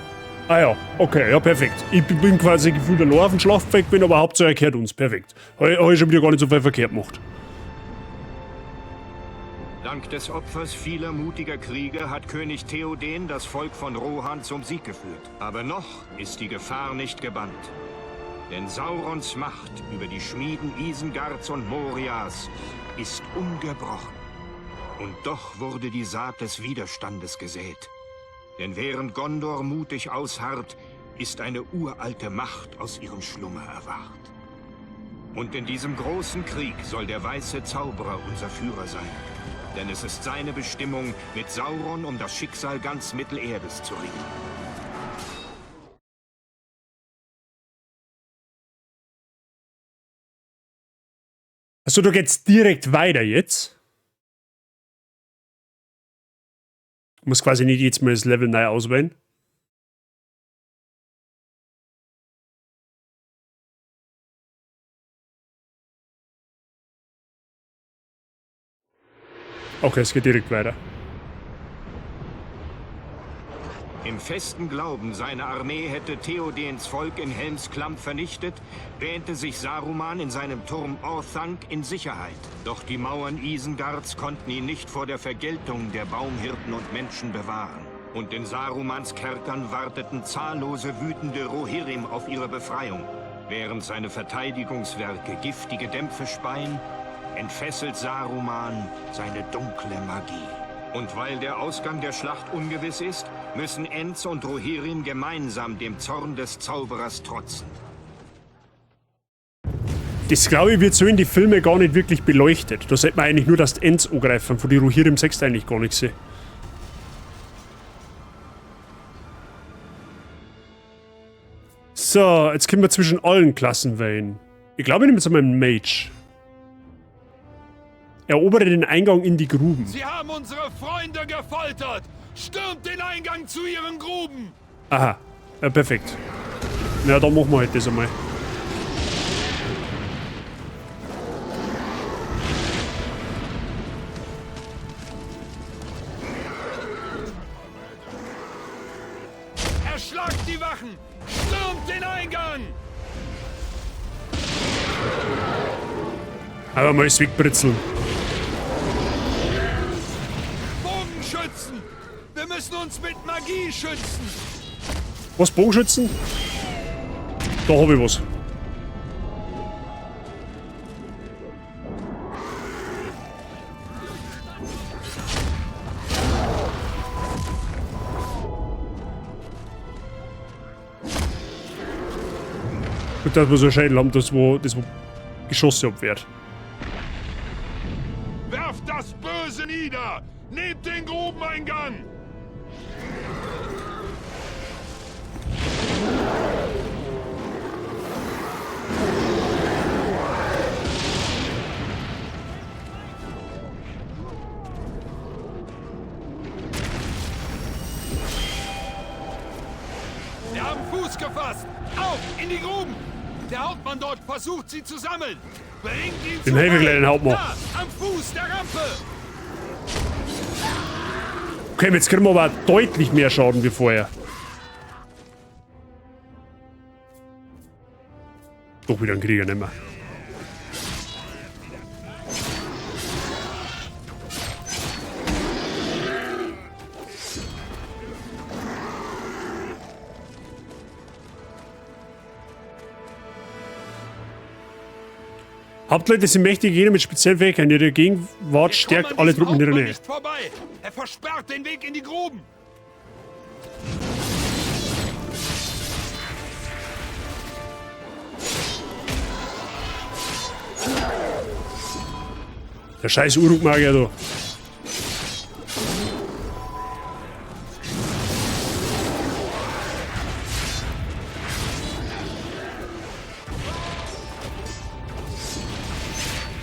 Ah ja, okay, ja, perfekt. Ich bin quasi gefühlt allein auf dem Schlachtfeld, bin aber Hauptsache er gehört uns. Perfekt. Hab ich schon wieder gar nicht so viel verkehrt gemacht. Dank des Opfers vieler mutiger Krieger hat König Theoden das Volk von Rohan zum Sieg geführt. Aber noch ist die Gefahr nicht gebannt. Denn Saurons Macht über die Schmieden Isengards und Morias ist ungebrochen. Und doch wurde die Saat des Widerstandes gesät. Denn während Gondor mutig ausharrt, ist eine uralte Macht aus ihrem Schlummer erwacht. Und in diesem großen Krieg soll der weiße Zauberer unser Führer sein. Denn es ist seine Bestimmung, mit Sauron um das Schicksal ganz Mittelerdes zu ringen. Achso, da geht's direkt weiter jetzt. Muss quasi nicht jetzt mal das Level neu auswählen. Okay, es geht direkt weiter. Im festen Glauben, seine Armee hätte Theodens Volk in Helms Klamm vernichtet, wähnte sich Saruman in seinem Turm Orthanc in Sicherheit. Doch die Mauern Isengards konnten ihn nicht vor der Vergeltung der Baumhirten und Menschen bewahren. Und in Sarumans Kerkern warteten zahllose wütende Rohirrim auf ihre Befreiung. Während seine Verteidigungswerke giftige Dämpfe speien, entfesselt Saruman seine dunkle Magie. Und weil der Ausgang der Schlacht ungewiss ist, müssen Ents und Rohirrim gemeinsam dem Zorn des Zauberers trotzen. Das, glaube ich, wird so in die Filme gar nicht wirklich beleuchtet. Da sieht man eigentlich nur, dass die Ents angreifen. Von die Rohirrim siehst du eigentlich gar nichts. So, jetzt können wir zwischen allen Klassen wählen. Ich glaube, ich nehme jetzt einmal einen Mage. Erobere den Eingang in die Gruben. Sie haben unsere Freunde gefoltert! Stürmt den Eingang zu ihren Gruben! Aha, ja, perfekt. Na, dann machen wir halt das einmal. Erschlagt die Wachen! Stürmt den Eingang! Aber mal das wegbritzeln. Bogenschützen! Wir müssen uns mit Magie schützen! Was, Bogenschützen? Da hab ich was. Gut, dass wir so einen Schädel haben, das wo Geschosse abwehrt. Werft das Böse nieder! Nehmt den Grubeneingang! Wir haben Fuß gefasst! Auf, in die Gruben! Der Hauptmann dort versucht, sie zu sammeln! Bringt ihn Den zu helfe ich gleich, den Hauptmann. Da, am Fuß der Rampe! Okay, jetzt kriegen wir aber deutlich mehr Schaden wie vorher. Doch wieder einen Krieger nehmen wir. Hauptleute sind mächtige Gegner mit speziellen Fähigkeiten. Ihre Gegenwart stärkt alle Truppen in ihrer Nähe. Nicht vorbei. Er versperrt den Weg in die Gruben. Der scheiß Uruk-Magier da.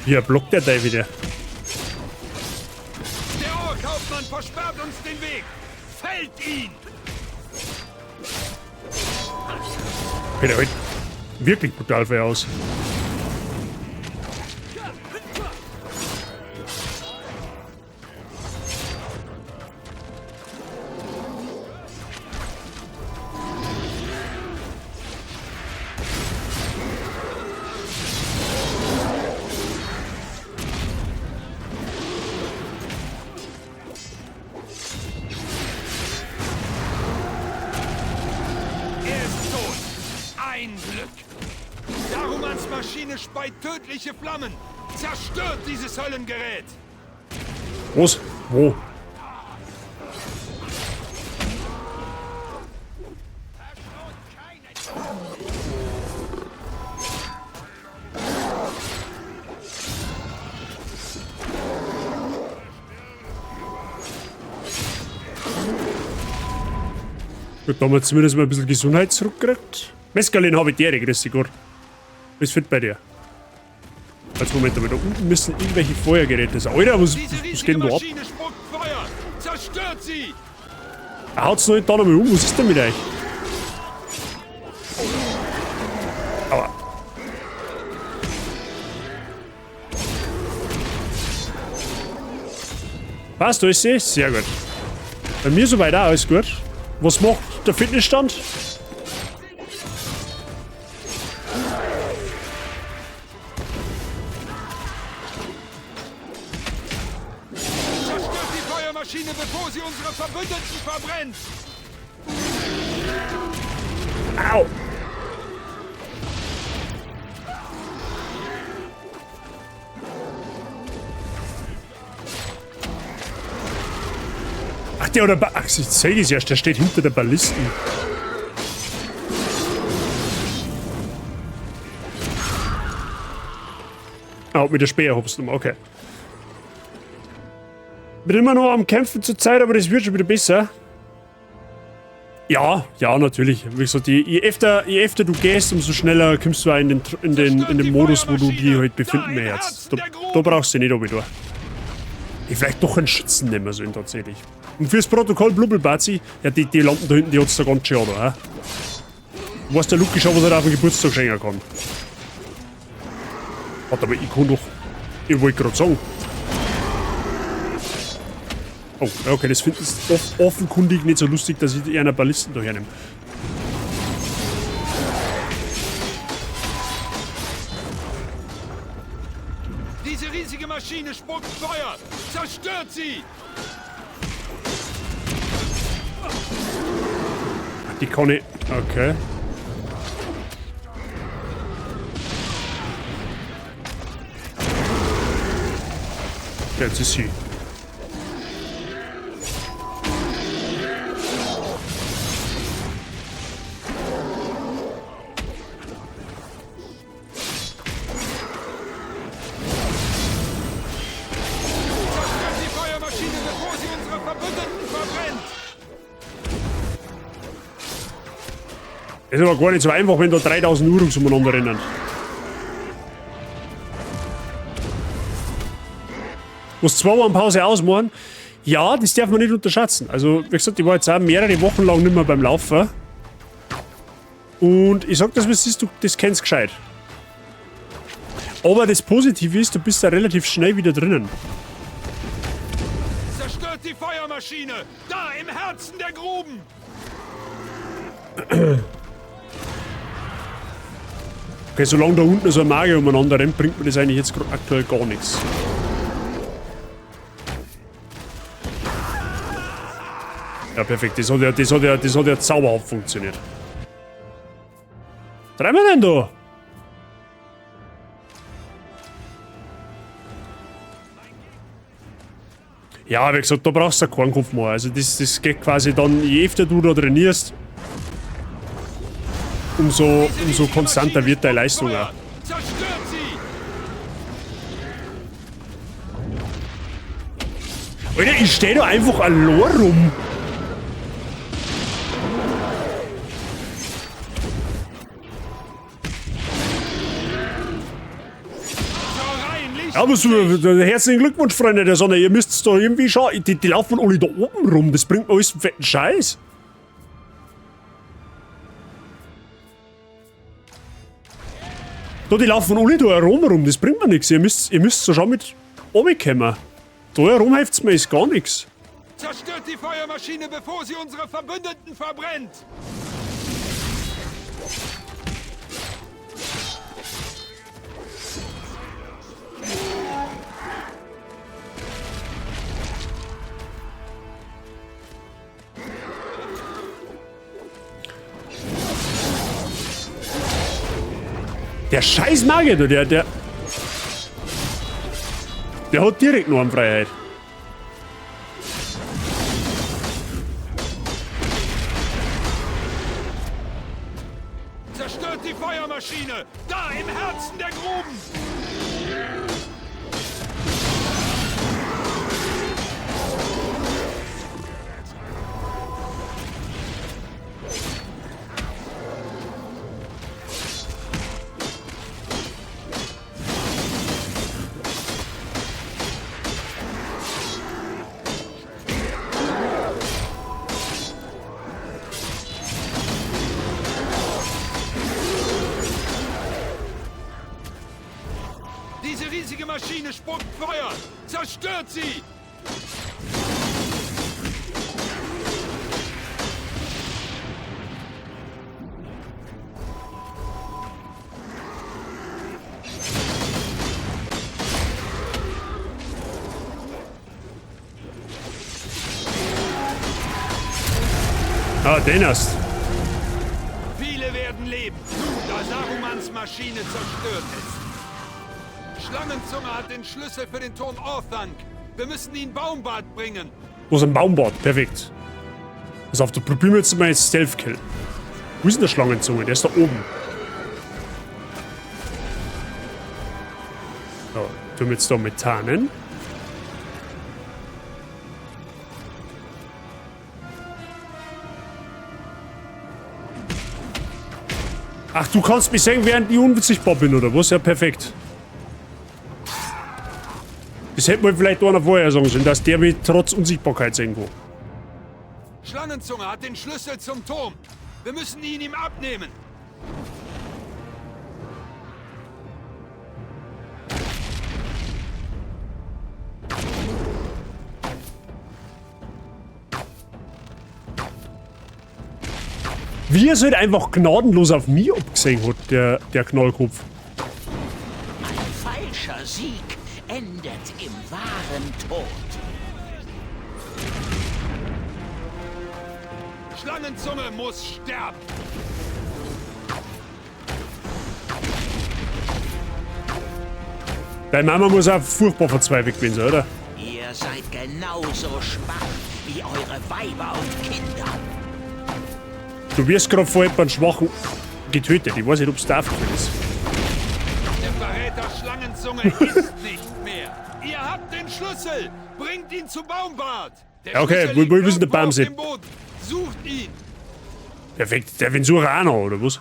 Hier blockt der da wieder. Der Orkhauptmann versperrt uns den Weg. Fällt ihn! Okay, der hält wirklich brutal viel aus. Er ist tot. Ein Glück. Sarumans Maschine speit tödliche Flammen. Zerstört dieses Höllengerät. Was? Wo? Gut, da haben wir zumindest mal ein bisschen Gesundheit zurückgekriegt. Mescalin habe ich dir, grüß dich Gott. Bist fit bei dir. Als Moment, aber da unten müssen irgendwelche Feuergeräte sein. Alter, was Diese geht denn riesige da ab? Maschine spuckt Feuer! Zerstört sie! Haut's noch nicht da nochmal um? Was ist denn mit euch? Aua. Passt, alles eh? Sehr gut. Bei mir soweit auch alles gut. Was macht der Fitnessstand? Zerstört die Feuermaschine, bevor sie unsere Verbündeten verbrennt! Au! Ach, der oder ba Ach, ich seh das erst, der steht hinter der Ballisten. Ah, mit der Speer hops genommen, okay. Bin immer noch am Kämpfen zur Zeit, aber das wird schon wieder besser. Ja, ja, natürlich. Wie gesagt, je öfter du gehst, umso schneller kommst du auch in den Modus, wo du dich halt befinden möchtest. Da brauchst du nicht oben durch. Ich vielleicht doch einen Schützen nehmen sollen, tatsächlich. Und fürs Protokoll Blubbelbazi, ja, die landen da hinten, die hat's da ganz schön, oder? Du weißt der Luki schon, was er da auf den Geburtstag schenken kann. Warte, aber ich kann doch. Ich wollte gerade sagen. Oh, okay, das finden sie offenkundig nicht so lustig, dass ich die einer Ballisten da hernehme. Diese riesige Maschine spuckt Feuer! Zerstört sie! Die kann ich... Okay. Ja, jetzt ist sie. Zerstört die Feuermaschine, bevor sie unsere Verbündeten verbrennt! Ist aber gar nicht so einfach, wenn da 3000 Uruks umeinander rennen. Muss 2 Wochen Pause ausmachen? Ja, das darf man nicht unterschätzen. Also, wie gesagt, ich war jetzt auch mehrere Wochen lang nicht mehr beim Laufen. Und ich sag das, was ist, du, das kennst gescheit. Aber das Positive ist, du bist da relativ schnell wieder drinnen. Zerstört die Feuermaschine! Da im Herzen der Gruben! Okay, solange da unten so ein Magier umeinander rennt, bringt mir das eigentlich jetzt grad aktuell gar nichts. Ja, perfekt. Das hat ja zauberhaft funktioniert. Was treiben wir denn da? Ja, wie gesagt, da brauchst du keinen Kopf mehr. Also das geht quasi dann, je öfter du da trainierst, umso konstanter wird deine Leistung auch. Alter, ich steh da einfach allein rum. Ja, aber so, herzlichen Glückwunsch, Freunde der Sonne. Ihr müsst's doch irgendwie schauen. Die laufen alle da oben rum. Das bringt mir alles einen fetten Scheiß. Da, die laufen alle da herum rum. Das bringt mir nichts. Ihr müsst so schon mit runterkommen. Da herum hilft's mir ist gar nichts. Zerstört die Feuermaschine, bevor sie unsere Verbündeten verbrennt! Der scheiß Magier, du, der hat direkt nur an Freiheit. Zerstört die Feuermaschine! Da im Herzen der Gruben! Diese riesige Maschine spuckt Feuer! Zerstört sie! Ah, den hast. Viele werden leben, nun da Sarumans Maschine zerstört ist. Schlangenzunge hat den Schlüssel für den Turm Orthanc. Wir müssen ihn Baumbart bringen. Wo ist ein Baumbart? Perfekt. Pass auf, da probieren wir jetzt mal jetzt Stealth-Kill. Wo ist denn der Schlangenzunge? Der ist da oben. So, tun wir jetzt da mit tarnen. Ach, du kannst mich sehen, während ich unsichtbar bin, oder was? Ja, perfekt. Das hätte man vielleicht einer vorher sagen sollen, dass der mich trotz Unsichtbarkeit sehen kann. Schlangenzunge hat den Schlüssel zum Turm. Wir müssen ihn ihm abnehmen. Wie er es halt einfach gnadenlos auf mich abgesehen hat, der Knallkopf. Ein falscher Sieg endet im wahren Tod. Schlangenzunge muss sterben. Deine Mama muss auch furchtbar verzweifelt gewesen sein, oder? Ihr seid genauso schwach wie eure Weiber und Kinder. Du wirst gerade von jemandem Schwachen getötet. Ich weiß nicht, ob's da ist. Der Verräter Schlangenzunge ist nicht mehr. Ihr habt den Schlüssel. Bringt ihn zu Baumbart. Der Okay, Schlüssel wo liegt ist denn der irgendwo auf Baum? dem Boden. Sucht ihn. Perfekt, der auch noch, oder was?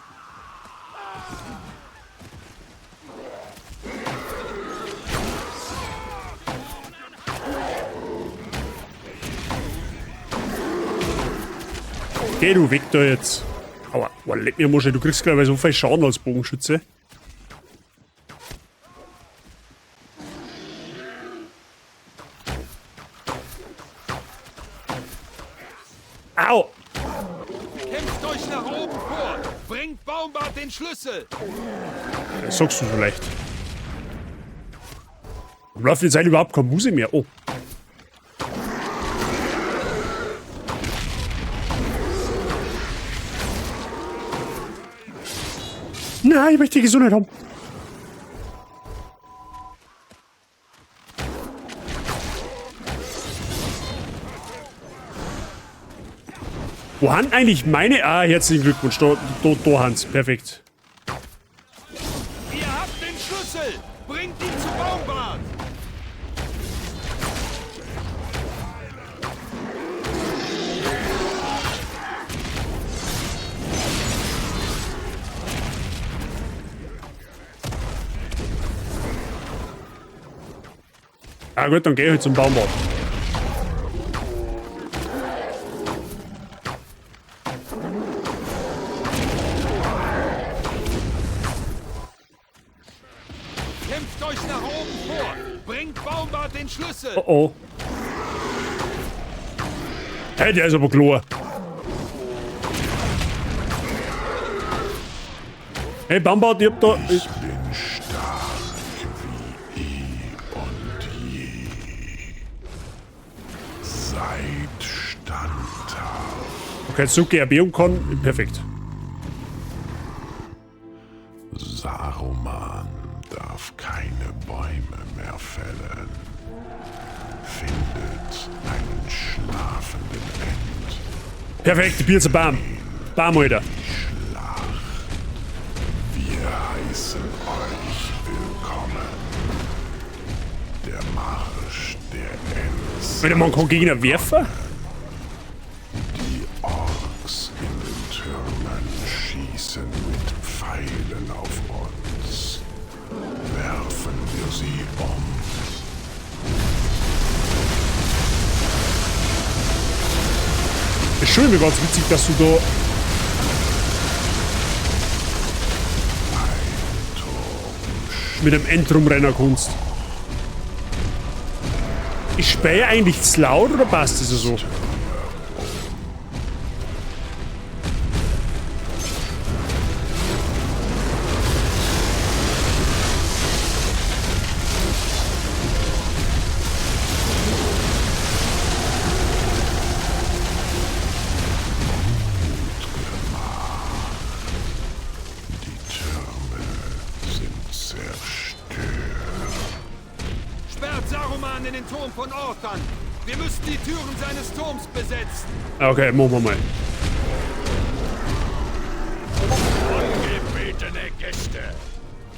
Geh du weg da jetzt. Aua, boah, leck mir mal schon, du kriegst gleich so viel Schaden als Bogenschütze. Au! Kämpft euch nach oben vor. Bringt Baumbart den Schlüssel. Das sagst du so leicht. Warum läuft jetzt eigentlich überhaupt keine Musik mehr? Oh. Nein, ich möchte die Gesundheit haben. Wo haben eigentlich meine... Ah, herzlichen Glückwunsch. Da, Hans. Perfekt. Ihr habt den Schlüssel. Bringt ihn zu Baumbart. Ah gut, dann geh ich halt zum Baumbart. Kämpft euch nach oben vor. Bringt Baumbart den Schlüssel. Oh oh. Hey, der ist aber klar. Hey Baumbart, ich hab da... Ich bin stark wie eh und je. Seid standhaft. Okay, so GRB kann. Perfekt. Saruman darf keine Bäume mehr fällen. Findet einen schlafenden Ent. Perfekt, die Bier Bam. Bam, Alter. Schlacht. Wir heißen euch willkommen. Der Marsch der Ents. Alter, man kann Gegner werfen? Die Orks in den Türmen schießen mit Pfeilen auf uns. Werfen wir sie um. Ist schon irgendwie ganz witzig, dass du da... Ein Turm Mit dem End rumrennen kannst. Ich spähe eigentlich zu laut oder passt das so? Die Türme sind zerstört. Sperrt Saruman in den Turm von Orthanc. Wir müssen die Türen seines Turms besetzen. Okay, machen wir mal. Ungebetene Gäste,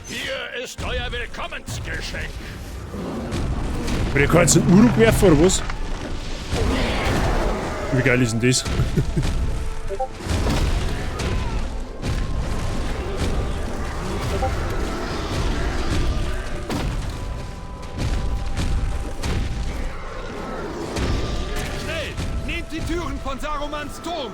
hier ist euer Willkommensgeschenk. Aber der kann jetzt einen Uruk werfen oder was? Wie geil ist denn das? Schnell! Nehmt die Türen von Sarumans Turm!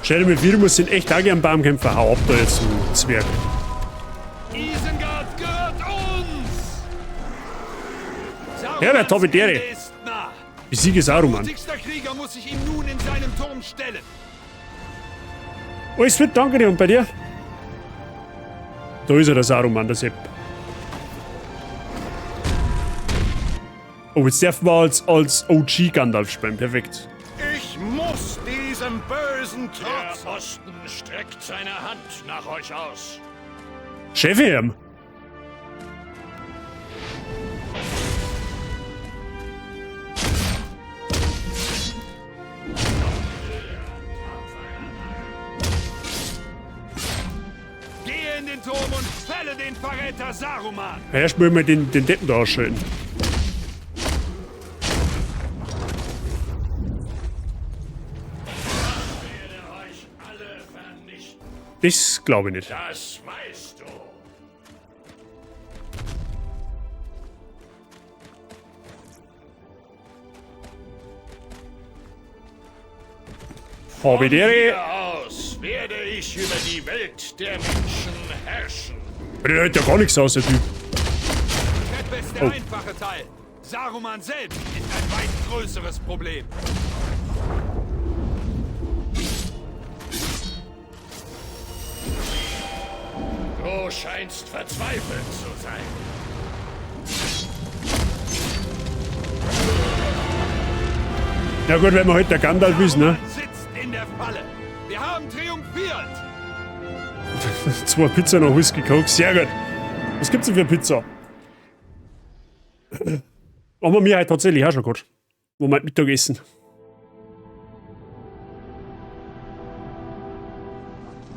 Stell dir mal vor, du musst in echt auch gern Baumkämpfer. Hau ab da jetzt, du Zwerg. Isengard gehört uns! Ja, der Sarumans Tovidere. Ende ist nah. Besiege Saruman. Mutigster Krieger muss sich ihm nun in seinem Turm stellen. Alles fit, danke dir. Und bei dir? Da ist er, der Saruman, der Sepp. Oh, jetzt dürfen wir als OG Gandalf spielen. Perfekt. Ich muss diesem bösen Trotz... Der Osten streckt seine Hand nach euch aus. Chef ihm. Gehe in den Turm und fälle den Verräter Saruman! Erst mal den Deppen da ausschalten. Euch alle vernichten. Das glaube ich nicht. Das weißt du. Habidere. Hier aus werde ich über die Welt der Menschen herrschen. Der hält ja gar nichts aus, der Typ. Treppe ist der Oh. einfache Teil. Saruman selbst ist ein weit größeres Problem. Du scheinst verzweifelt zu sein. Ja gut, wenn man halt der Gandalf ist, ne? Saruman sitzt in der Falle. Wir haben triumphiert. 2 Pizza noch Whisky Coke. Sehr gut. Was gibt's denn für Pizza? Haben wir mir halt tatsächlich auch schon gehabt. Wo wir halt Mittag essen.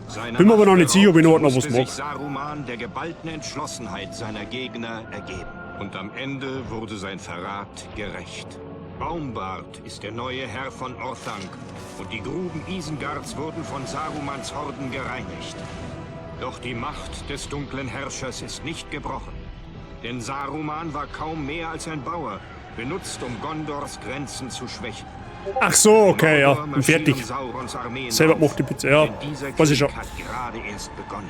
Seiner Bin mir aber noch Macht nicht sicher, ob ich noch beraubt, was musste mag. sich Saruman der geballten Entschlossenheit seiner Gegner ergeben. Und am Ende wurde sein Verrat gerecht. Baumbart ist der neue Herr von Orthanc und die Gruben Isengards wurden von Sarumans Horden gereinigt. Doch die Macht des dunklen Herrschers ist nicht gebrochen. Denn Saruman war kaum mehr als ein Bauer, benutzt, um Gondors Grenzen zu schwächen. Ach so, okay, ja. Mordor Und marschieren fertig. Saurons Armeen Selber auf, gemachte Pizza, ja. denn dieser Weiß ich Krieg schon. hat gerade erst begonnen.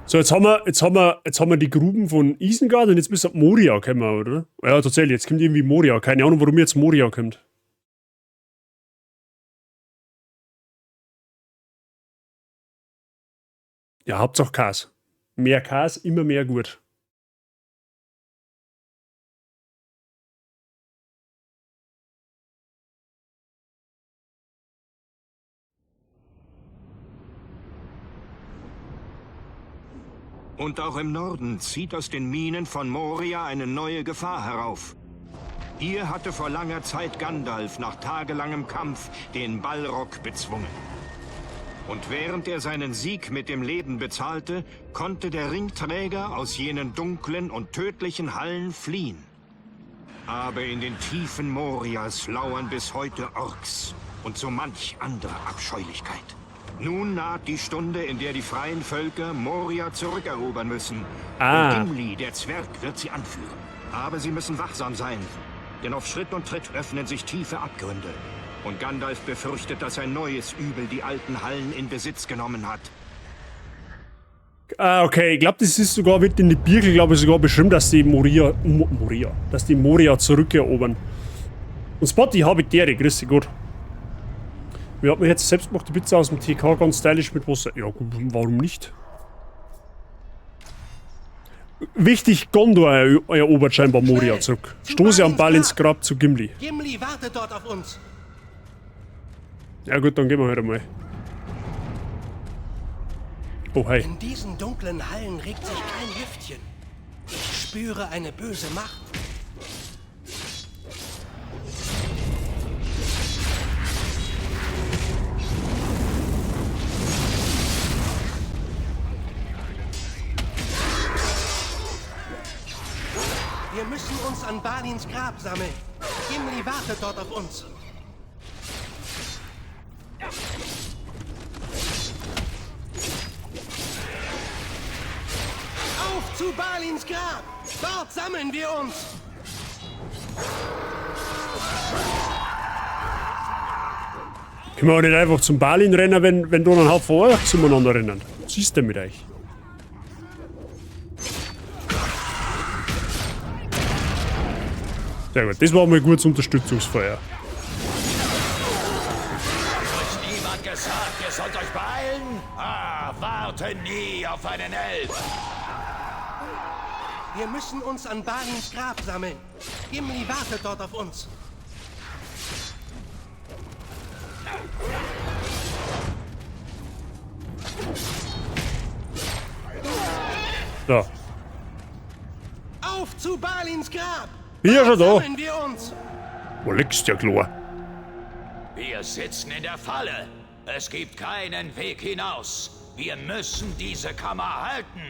So, jetzt haben wir die Gruben von Isengard und jetzt müssen wir Moria kommen, oder? Ja, tatsächlich, jetzt kommt irgendwie Moria. Keine Ahnung, warum jetzt Moria kommt. Ja, Hauptsache Kas. Mehr Kas, immer mehr gut. Und auch im Norden zieht aus den Minen von Moria eine neue Gefahr herauf. Hier hatte vor langer Zeit Gandalf nach tagelangem Kampf den Balrog bezwungen. Und während er seinen Sieg mit dem Leben bezahlte, konnte der Ringträger aus jenen dunklen und tödlichen Hallen fliehen. Aber in den Tiefen Morias lauern bis heute Orks und so manch andere Abscheulichkeit. Nun naht die Stunde, in der die freien Völker Moria zurückerobern müssen. Ah. Und Gimli, der Zwerg, wird sie anführen. Aber sie müssen wachsam sein, denn auf Schritt und Tritt öffnen sich tiefe Abgründe. Und Gandalf befürchtet, dass ein neues Übel die alten Hallen in Besitz genommen hat. Ah, okay, ich glaube, das ist sogar, wird in die Birkel, glaube ich, sogar beschrieben, dass die Moria, Moria, dass die Moria zurückerobern. Und Spotty habe ich dere, grüß dich Gott. Wir haben mir jetzt selbstgemachte Pizza aus dem TK ganz stylisch mit Wasser. Ja, gut, warum nicht? Wichtig, Gondor erobert scheinbar Moria zurück. Stoße am Balins Grab zu Gimli. Gimli wartet dort auf uns. Ja gut, dann gehen wir halt einmal. Oh, hi. In diesen dunklen Hallen regt sich kein Lüftchen. Ich spüre eine böse Macht. Wir müssen uns an Balins Grab sammeln. Gimli wartet dort auf uns. Auf zu Balins Grab! Dort sammeln wir uns! Können wir auch nicht einfach zum Balin rennen, wenn da ein Haufen Orks umeinander rennen? Was ist denn mit euch? Sehr gut, das war mal ein gutes Unterstützungsfeuer. Hat euch niemand gesagt, ihr sollt euch beeilen? Ah, warte nie auf einen Elb. Wir müssen uns an Balins Grab sammeln. Gimli wartet dort auf uns. So. Auf zu Balins Grab! Bin ja schon da. Sammeln wir uns! Wo liegst du ja klar? Wir sitzen in der Falle. Es gibt keinen Weg hinaus. Wir müssen diese Kammer halten.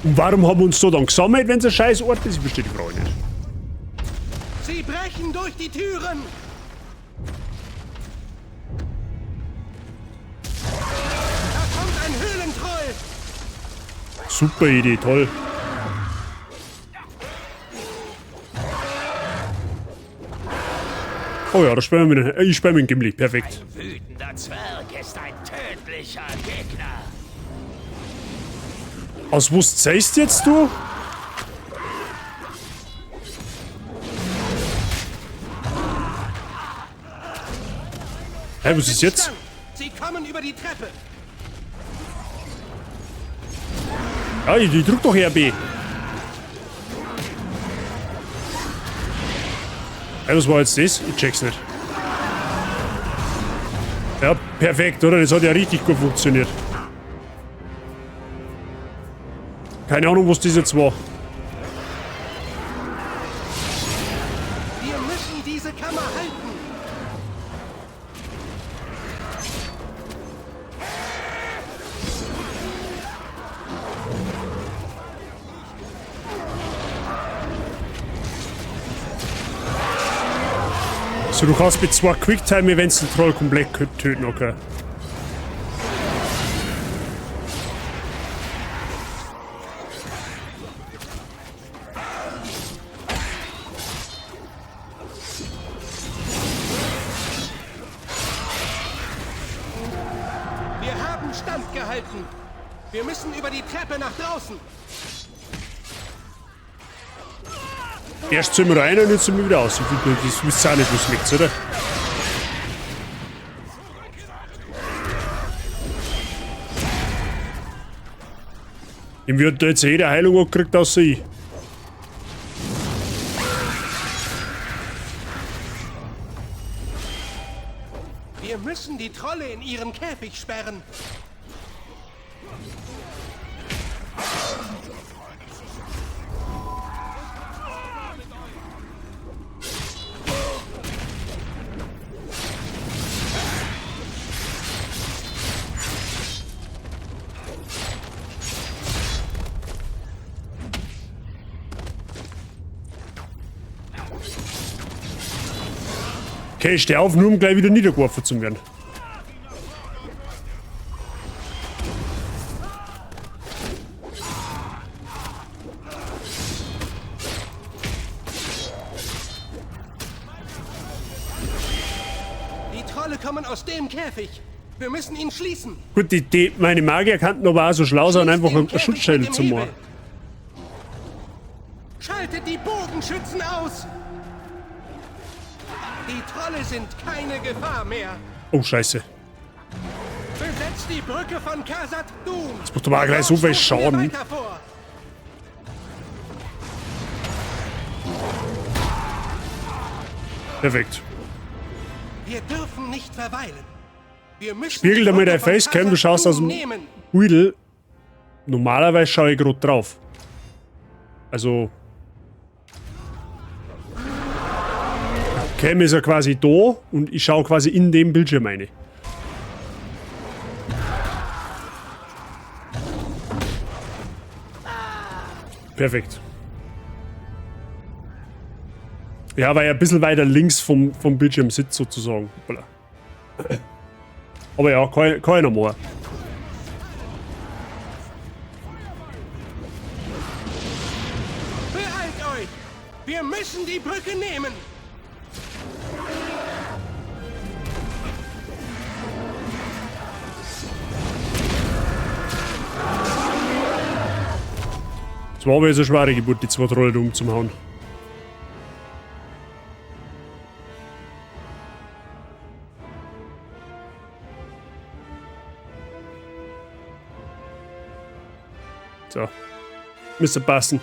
Und warum haben wir uns da dann gesammelt, wenn es ein scheiß Ort ist? Ich verstehe die Frage nicht. Sie brechen durch die Türen! Da kommt ein Höhlentroll! Super Idee, toll. Oh ja, da spielen wir mit den, ich spiele mit dem Gimli, perfekt. Ein wütender Zwerg ist ein tödlicher Gegner. Aus was zeigst jetzt du? Hä, was ist jetzt? Sie kommen über die Treppe. Ja, ich drück doch RB. Hä, was war jetzt das? Ich check's nicht. Ja, perfekt, oder? Das hat ja richtig gut funktioniert. Keine Ahnung, was das jetzt war. Wir müssen diese Kammer halten. So, du kannst mit 2 Quicktime-Events den Troll komplett töten, okay. Wir haben standgehalten. Wir müssen über die Treppe nach draußen. Erst sind wir rein und jetzt sind wir wieder raus. Das wisst ihr auch nicht, was liegt, oder? Ihm wird da jetzt jede Heilung angekriegt, außer ich. Wir müssen die Trolle in ihren Käfig sperren. Okay, ich steh auf, nur um gleich wieder niedergeworfen zu werden. kommen aus dem Käfig. Wir müssen ihn schließen. Gut, meine Magier kannten aber auch so schlau sein, einfach ein Schutzschild zu machen. Schaltet die Bogenschützen aus! Die Trolle sind keine Gefahr mehr. Oh, Scheiße. Besetzt die Brücke von Khazad Dûm. Das macht aber auch gleich so viel Schaden. Perfekt. Wir dürfen nicht verweilen. Wir müssen Spiegel dir mal dein Facecam, du schaust aus dem Uidel. Normalerweise schaue ich gerade drauf. Also. Cam ist ja quasi da und ich schaue quasi in dem Bildschirm rein. Perfekt. Ja, weil er ein bisschen weiter links vom Bildschirm sitzt sozusagen. Hoppala. Aber ja, kann ich noch machen. Beeilt euch! Wir müssen die Brücke nehmen! Das war aber jetzt eine schwere Geburt, die zwei Trolle umzuhauen. So. Müsste passen.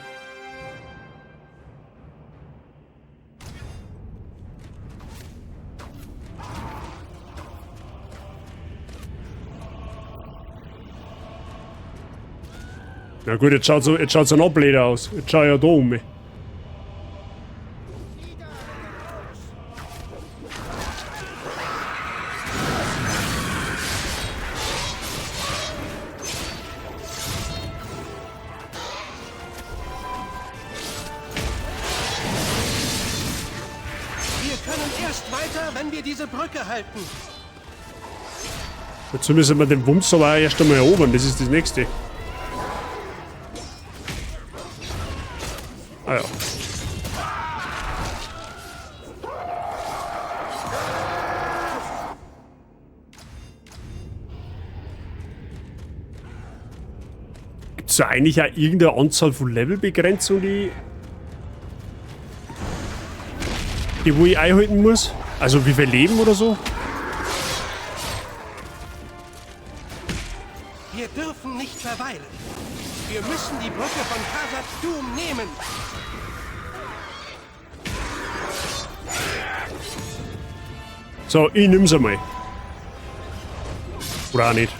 Na gut, jetzt schaut's ja noch blöder aus. Jetzt schau ich ja da um mich. Wir können erst weiter, wenn wir diese Brücke halten. Jetzt müssen wir den Wumms aber erst einmal erobern, das ist das nächste. Ah ja. Gibt's da eigentlich auch irgendeine Anzahl von Levelbegrenzung, die wo ich einhalten muss? Also wie viel Leben oder so? Wir dürfen nicht verweilen. Wir müssen die Brücke von Khazad Dûm nehmen. So, ich nimm's einmal. Oder auch nicht.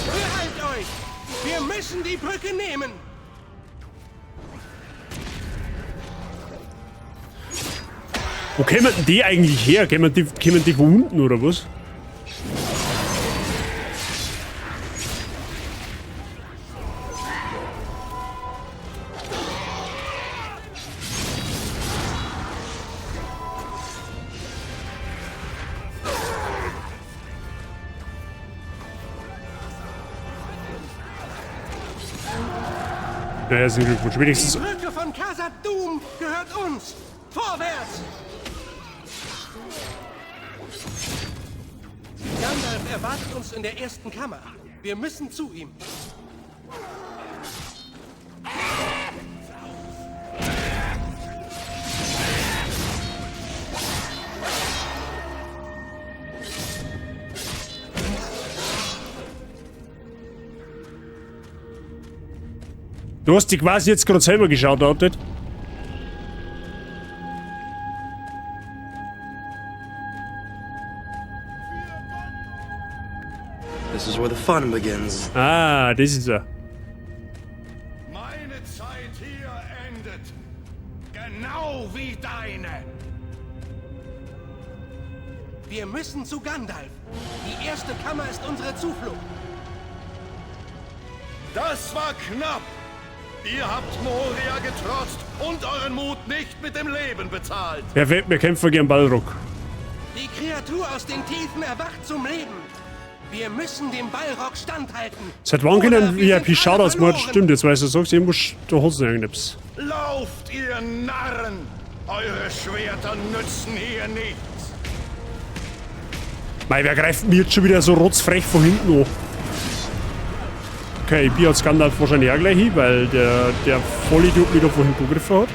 Beeilt euch! Wir müssen die Brücke nehmen! Wo kämen denn die eigentlich her? Kämen die von unten oder was? Ja, herzlichen Glückwunsch. Wenigstens. Die Brücke von Khazad Dûm gehört uns! Vorwärts! Gandalf erwartet uns in der ersten Kammer. Wir müssen zu ihm. Du hast dich quasi jetzt gerade selber geschaut, Outed. This is where the fun begins. Ah, das ist er. Meine Zeit hier endet. Genau wie deine. Wir müssen zu Gandalf. Die erste Kammer ist unsere Zuflucht. Das war knapp. Ihr habt Moria getrotzt und euren Mut nicht mit dem Leben bezahlt. Perfekt, wir kämpfen gegen Balrog. Die Kreatur aus den Tiefen erwacht zum Leben. Wir müssen dem Balrog standhalten. Seit wann können VIP-Shoutouts machen? Stimmt, jetzt weißt du, sagst, irgendwo da hat's noch irgendetwas. Lauft, ihr Narren! Eure Schwerter nützen hier nichts. Mei, wer greift mir jetzt schon wieder so rotzfrech von hinten an? Okay, ich bin als Gandalf wahrscheinlich auch gleich hin, weil der Vollidiot mich da vorhin angegriffen hat.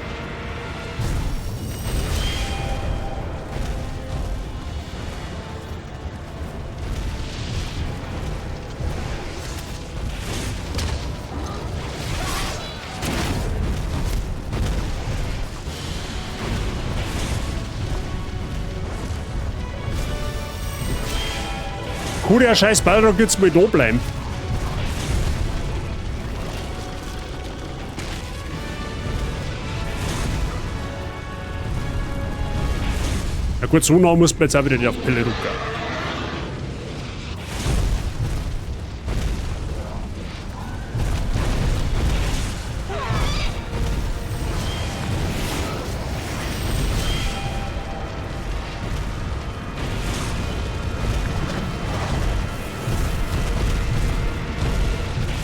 Cool, der scheiß Balrog jetzt mal da bleiben. Ja gut, so nah muss man jetzt auch wieder nicht auf die Pille rücken.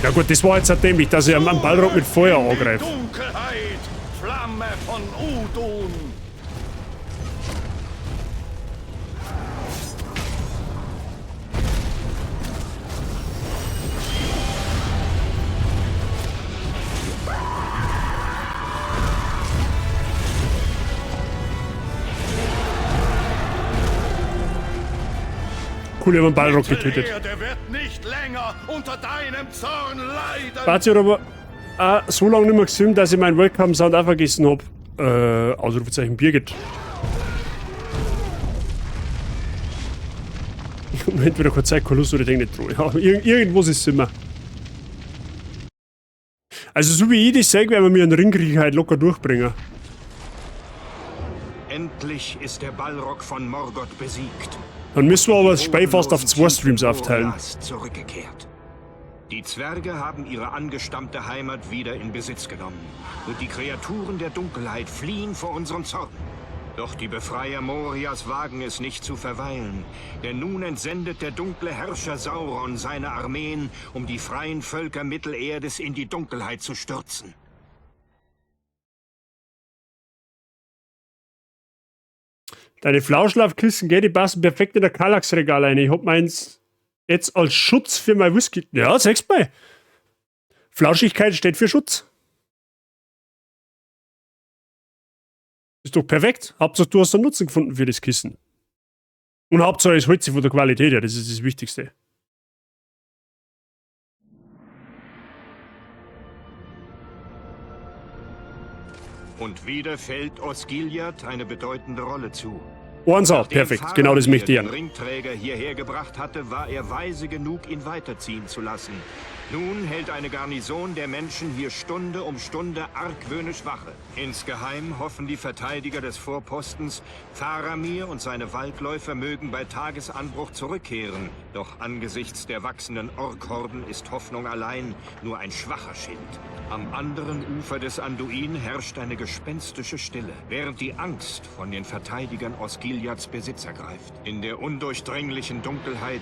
Ja gut, das war jetzt auch dämlich, dass ich am Balrog mit Feuer angreife. Dunkelheit, Flamme von Udun. Cool, ich hab einen Balrog getötet. Mittelerde wird nicht länger unter deinem Zorn leiden. Warte, ich hab aber auch so lange nicht mehr gesehen, dass ich meinen Welcome Sound auch vergessen hab. Ausrufezeichen Birgit. Ich hab entweder keine Zeit, keine Lust oder ich denk nicht dran. Ja, irgendwo ist es immer. Also so wie ich das sage, werden wir mir einen Ringkrieg halt locker durchbringen. Endlich ist der Balrog von Morgoth besiegt. Dann müssen wir aber das Spiel fast auf 2 Streams aufteilen. Zurückgekehrt. Die Zwerge haben ihre angestammte Heimat wieder in Besitz genommen. Und die Kreaturen der Dunkelheit fliehen vor unserem Zorn. Doch die Befreier Morias wagen es nicht zu verweilen. Denn nun entsendet der dunkle Herrscher Sauron seine Armeen, um die freien Völker Mittelerdes in die Dunkelheit zu stürzen. Deine Flauschlaufkissen, gell, die passen perfekt in der Kallax-Regal rein. Ich hab meins jetzt als Schutz für mein Whisky. Ja, sag's mal. Flauschigkeit steht für Schutz. Ist doch perfekt. Hauptsache, du hast einen Nutzen gefunden für das Kissen. Und Hauptsache, es hält sich von der Qualität her. Das ist das Wichtigste. Und wieder fällt Osgiliath eine bedeutende Rolle zu. Ohrensau, Nachdem perfekt. Genau das möchte ich den hören. Ringträger hierher gebracht hatte, war er weise genug, ihn weiterziehen zu lassen. Nun hält eine Garnison der Menschen hier Stunde um Stunde argwöhnisch Wache. Insgeheim hoffen die Verteidiger des Vorpostens, Faramir und seine Waldläufer mögen bei Tagesanbruch zurückkehren. Doch angesichts der wachsenden Orkhorden ist Hoffnung allein nur ein schwacher Schild. Am anderen Ufer des Anduin herrscht eine gespenstische Stille, während die Angst von den Verteidigern Osgiliaths Besitz ergreift. In der undurchdringlichen Dunkelheit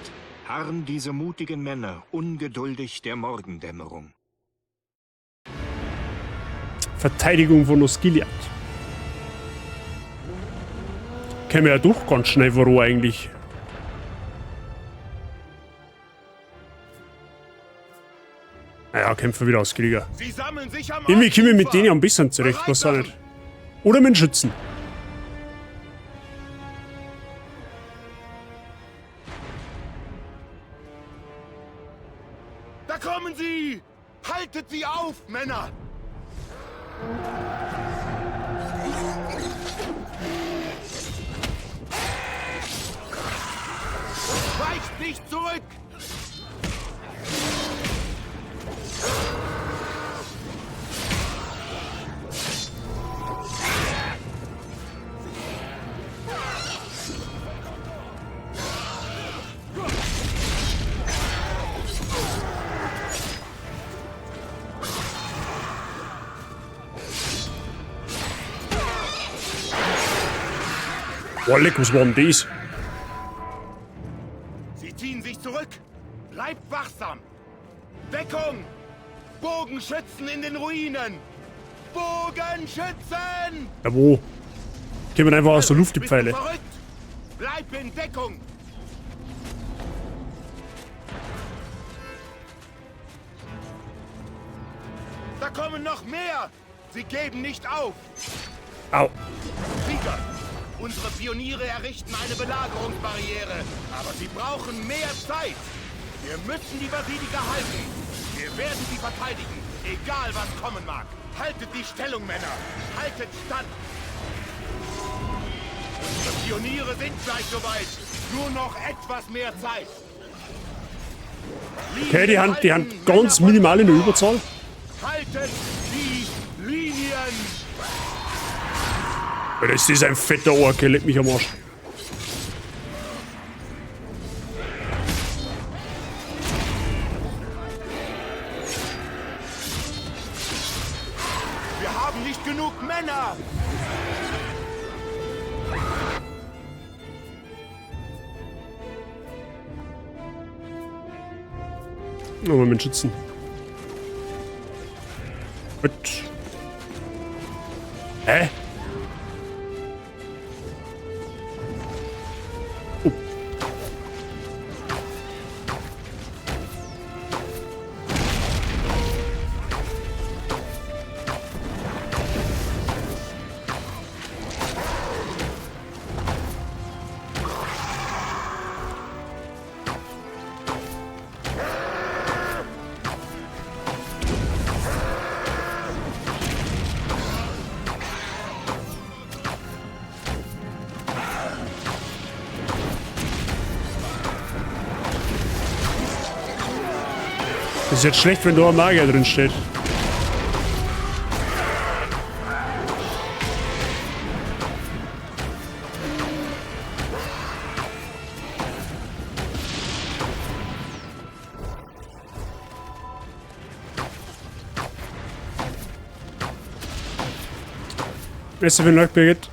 harren diese mutigen Männer ungeduldig der Morgendämmerung. Verteidigung von Osgiliath. Kämen wir ja doch ganz schnell voran eigentlich. Naja, kämpfen wieder aus Krieger. Sie sammeln sich am Irgendwie kommen wir mit Ostufer. denen am besten zurecht, was auch nicht. Oder mit den Schützen. Da kommen sie! Haltet sie auf, Männer! Weicht nicht zurück! Boah, leck, was war denn das? Sie ziehen sich zurück. Bleibt wachsam. Deckung! Bogenschützen in den Ruinen! Bogenschützen! Ja, wo? Kommen einfach aus der Luft die Pfeile. Verrückt? Bleib in Deckung! Da kommen noch mehr! Sie geben nicht auf! Au! Krieger! Unsere Pioniere errichten eine Belagerungsbarriere, aber sie brauchen mehr Zeit! Wir müssen die Basilika halten! Wir werden sie verteidigen, egal was kommen mag! Haltet die Stellung, Männer! Haltet stand! Unsere Pioniere sind gleich soweit! Nur noch etwas mehr Zeit! Okay, die haben ganz minimal in der Überzahl. Haltet die Linien! Das ist ein fetter Ork, leck mich am Arsch. Wir haben nicht genug Männer! Nochmal mit Schützen. Gut. Hä? Oh. Das ist jetzt schlecht, wenn da ein Magier drin steht. Besser für den Dank, Birgit.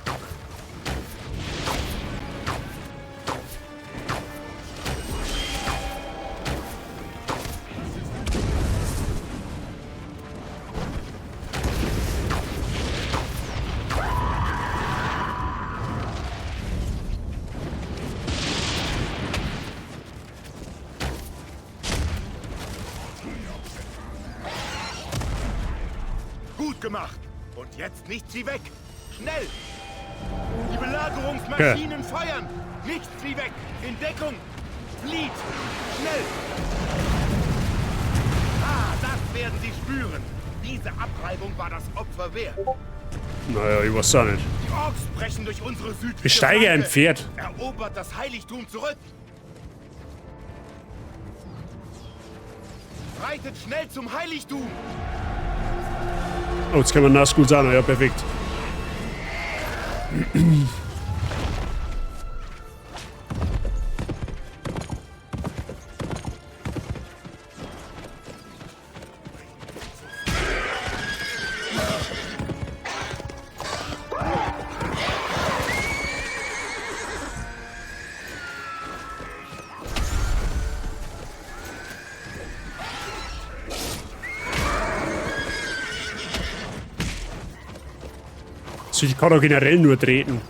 Gut gemacht. Und jetzt nicht sie weg. Schnell! Die Belagerungsmaschinen feuern! Nicht sie weg! In Deckung! Flieht! Schnell! Ah, das werden sie spüren! Diese Abreibung war das Opfer wert. Naja, ich weiß auch nicht. Die Orks brechen durch unsere südliche Besteige ein Flanke. Pferd. Erobert das Heiligtum zurück! Reitet schnell zum Heiligtum! Oh, jetzt können wir Nazgul sagen. Ja, perfekt. Also ich kann auch generell nur treten.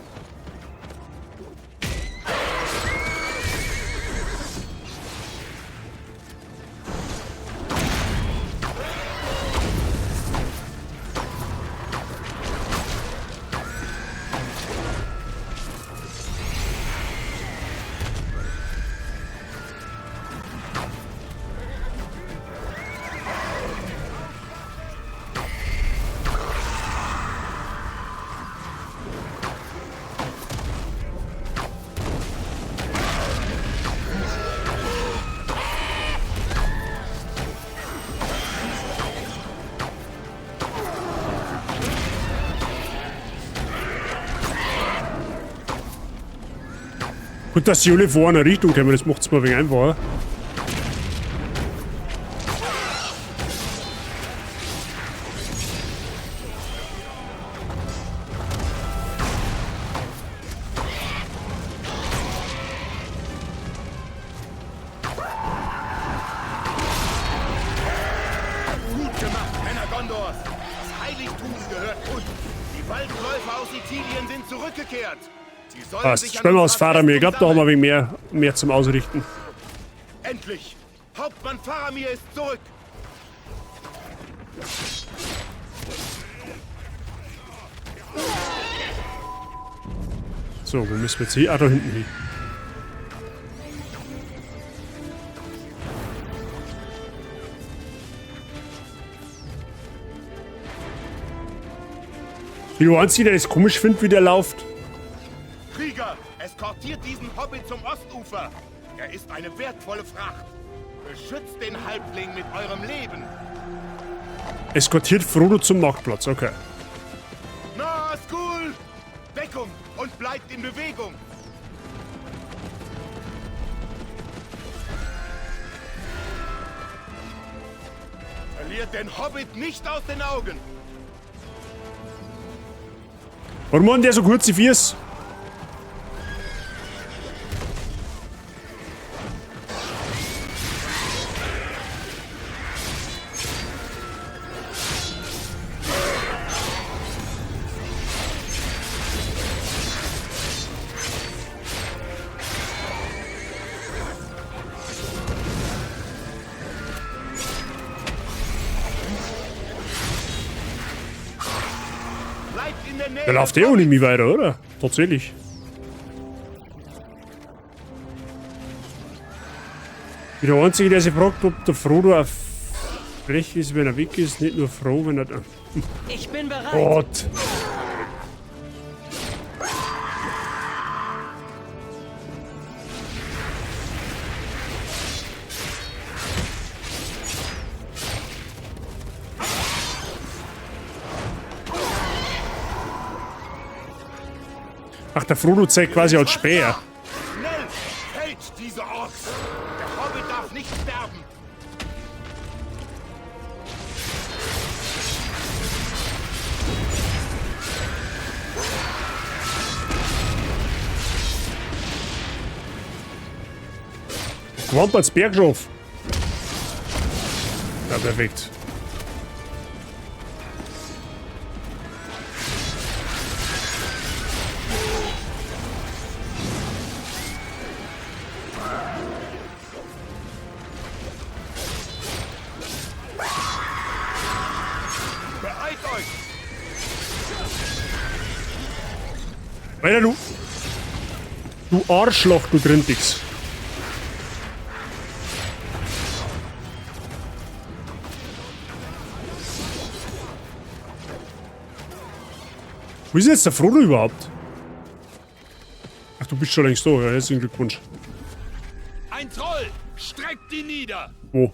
Gut, dass sie alle vor einer Richtung kommen, das macht's mir ein wenig einfacher. Gondors. Das Heiligtum gehört uns. Die Waldläufer aus Ithilien sind zurückgekehrt. Sie sollen Passt. sich an Spielen wir aus unserer Faramir. Ich Festung glaube, da haben wir ein sammeln. wenig mehr zum Ausrichten. Endlich! Hauptmann Faramir ist zurück! So, wo müssen wir jetzt hin? Ah, da hinten hin. Wie du Einzige, der das komisch findet, wie der läuft. Krieger, eskortiert diesen Hobbit zum Ostufer. Er ist eine wertvolle Fracht. Beschützt den Halbling mit eurem Leben. Eskortiert Frodo zum Marktplatz, okay. Nazgul! Deckung und bleibt in Bewegung. Verliert den Hobbit nicht aus den Augen. Warum hat der so kurze Füße? Bleibt in der Nähe. Der läuft eh ohne mich weiter, oder? Tatsächlich. Bin der Einzige, der sich fragt, ob der Frodo auch frech ist, wenn er weg ist, nicht nur froh, wenn er... Ich bin bereit. Gott! Ach, der Frodo zeigt quasi als Späher. Schnell! Fällt diese Orks! Der Hobbit darf nicht sterben! Gwamperts Bergschof. Ja, perfekt. Beeilt euch! Alter, du... Du Arschloch, du Grindix. Wo ist denn jetzt der Frodo überhaupt? Ach, du bist schon längst da. Ja, herzlichen Glückwunsch. Ein Troll! Streckt ihn nieder! Wo?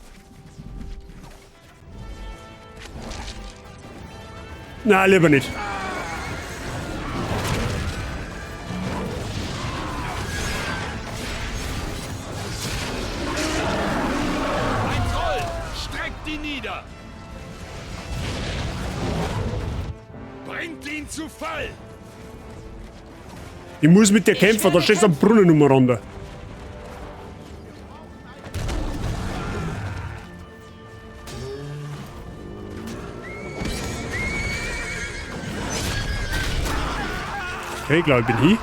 Na, lieber nicht. Ein Troll! Streckt ihn nieder! Bringt ihn zu Fall! Ich muss mit dir kämpfen, da stehst du am Brunnen umeinander. Okay, ich glaube, ich bin hier.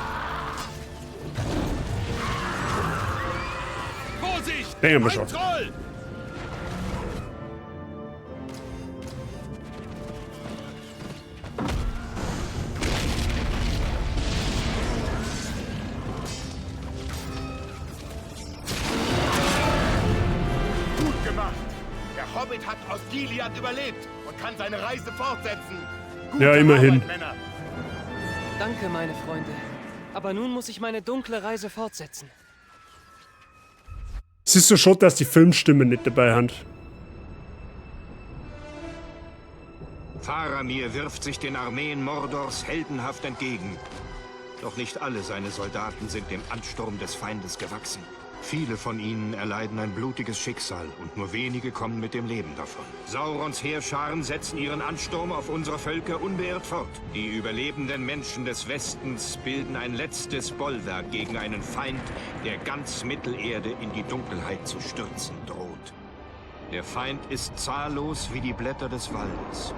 Vorsicht! Denken wir Ein schon. Troll! Gut gemacht! Der Hobbit hat Osgiliath überlebt und kann seine Reise fortsetzen. Gute Ja, immerhin. Arbeit, Männer. Danke, meine Freunde. Aber nun muss ich meine dunkle Reise fortsetzen. Es ist so schade, dass die Filmstimmen nicht dabei sind. Faramir wirft sich den Armeen Mordors heldenhaft entgegen. Doch nicht alle seine Soldaten sind dem Ansturm des Feindes gewachsen. Viele von ihnen erleiden ein blutiges Schicksal und nur wenige kommen mit dem Leben davon. Saurons Heerscharen setzen ihren Ansturm auf unsere Völker unbeirrt fort. Die überlebenden Menschen des Westens bilden ein letztes Bollwerk gegen einen Feind, der ganz Mittelerde in die Dunkelheit zu stürzen droht. Der Feind ist zahllos wie die Blätter des Waldes.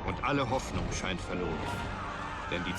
Und alle Hoffnung scheint verloren. Denn die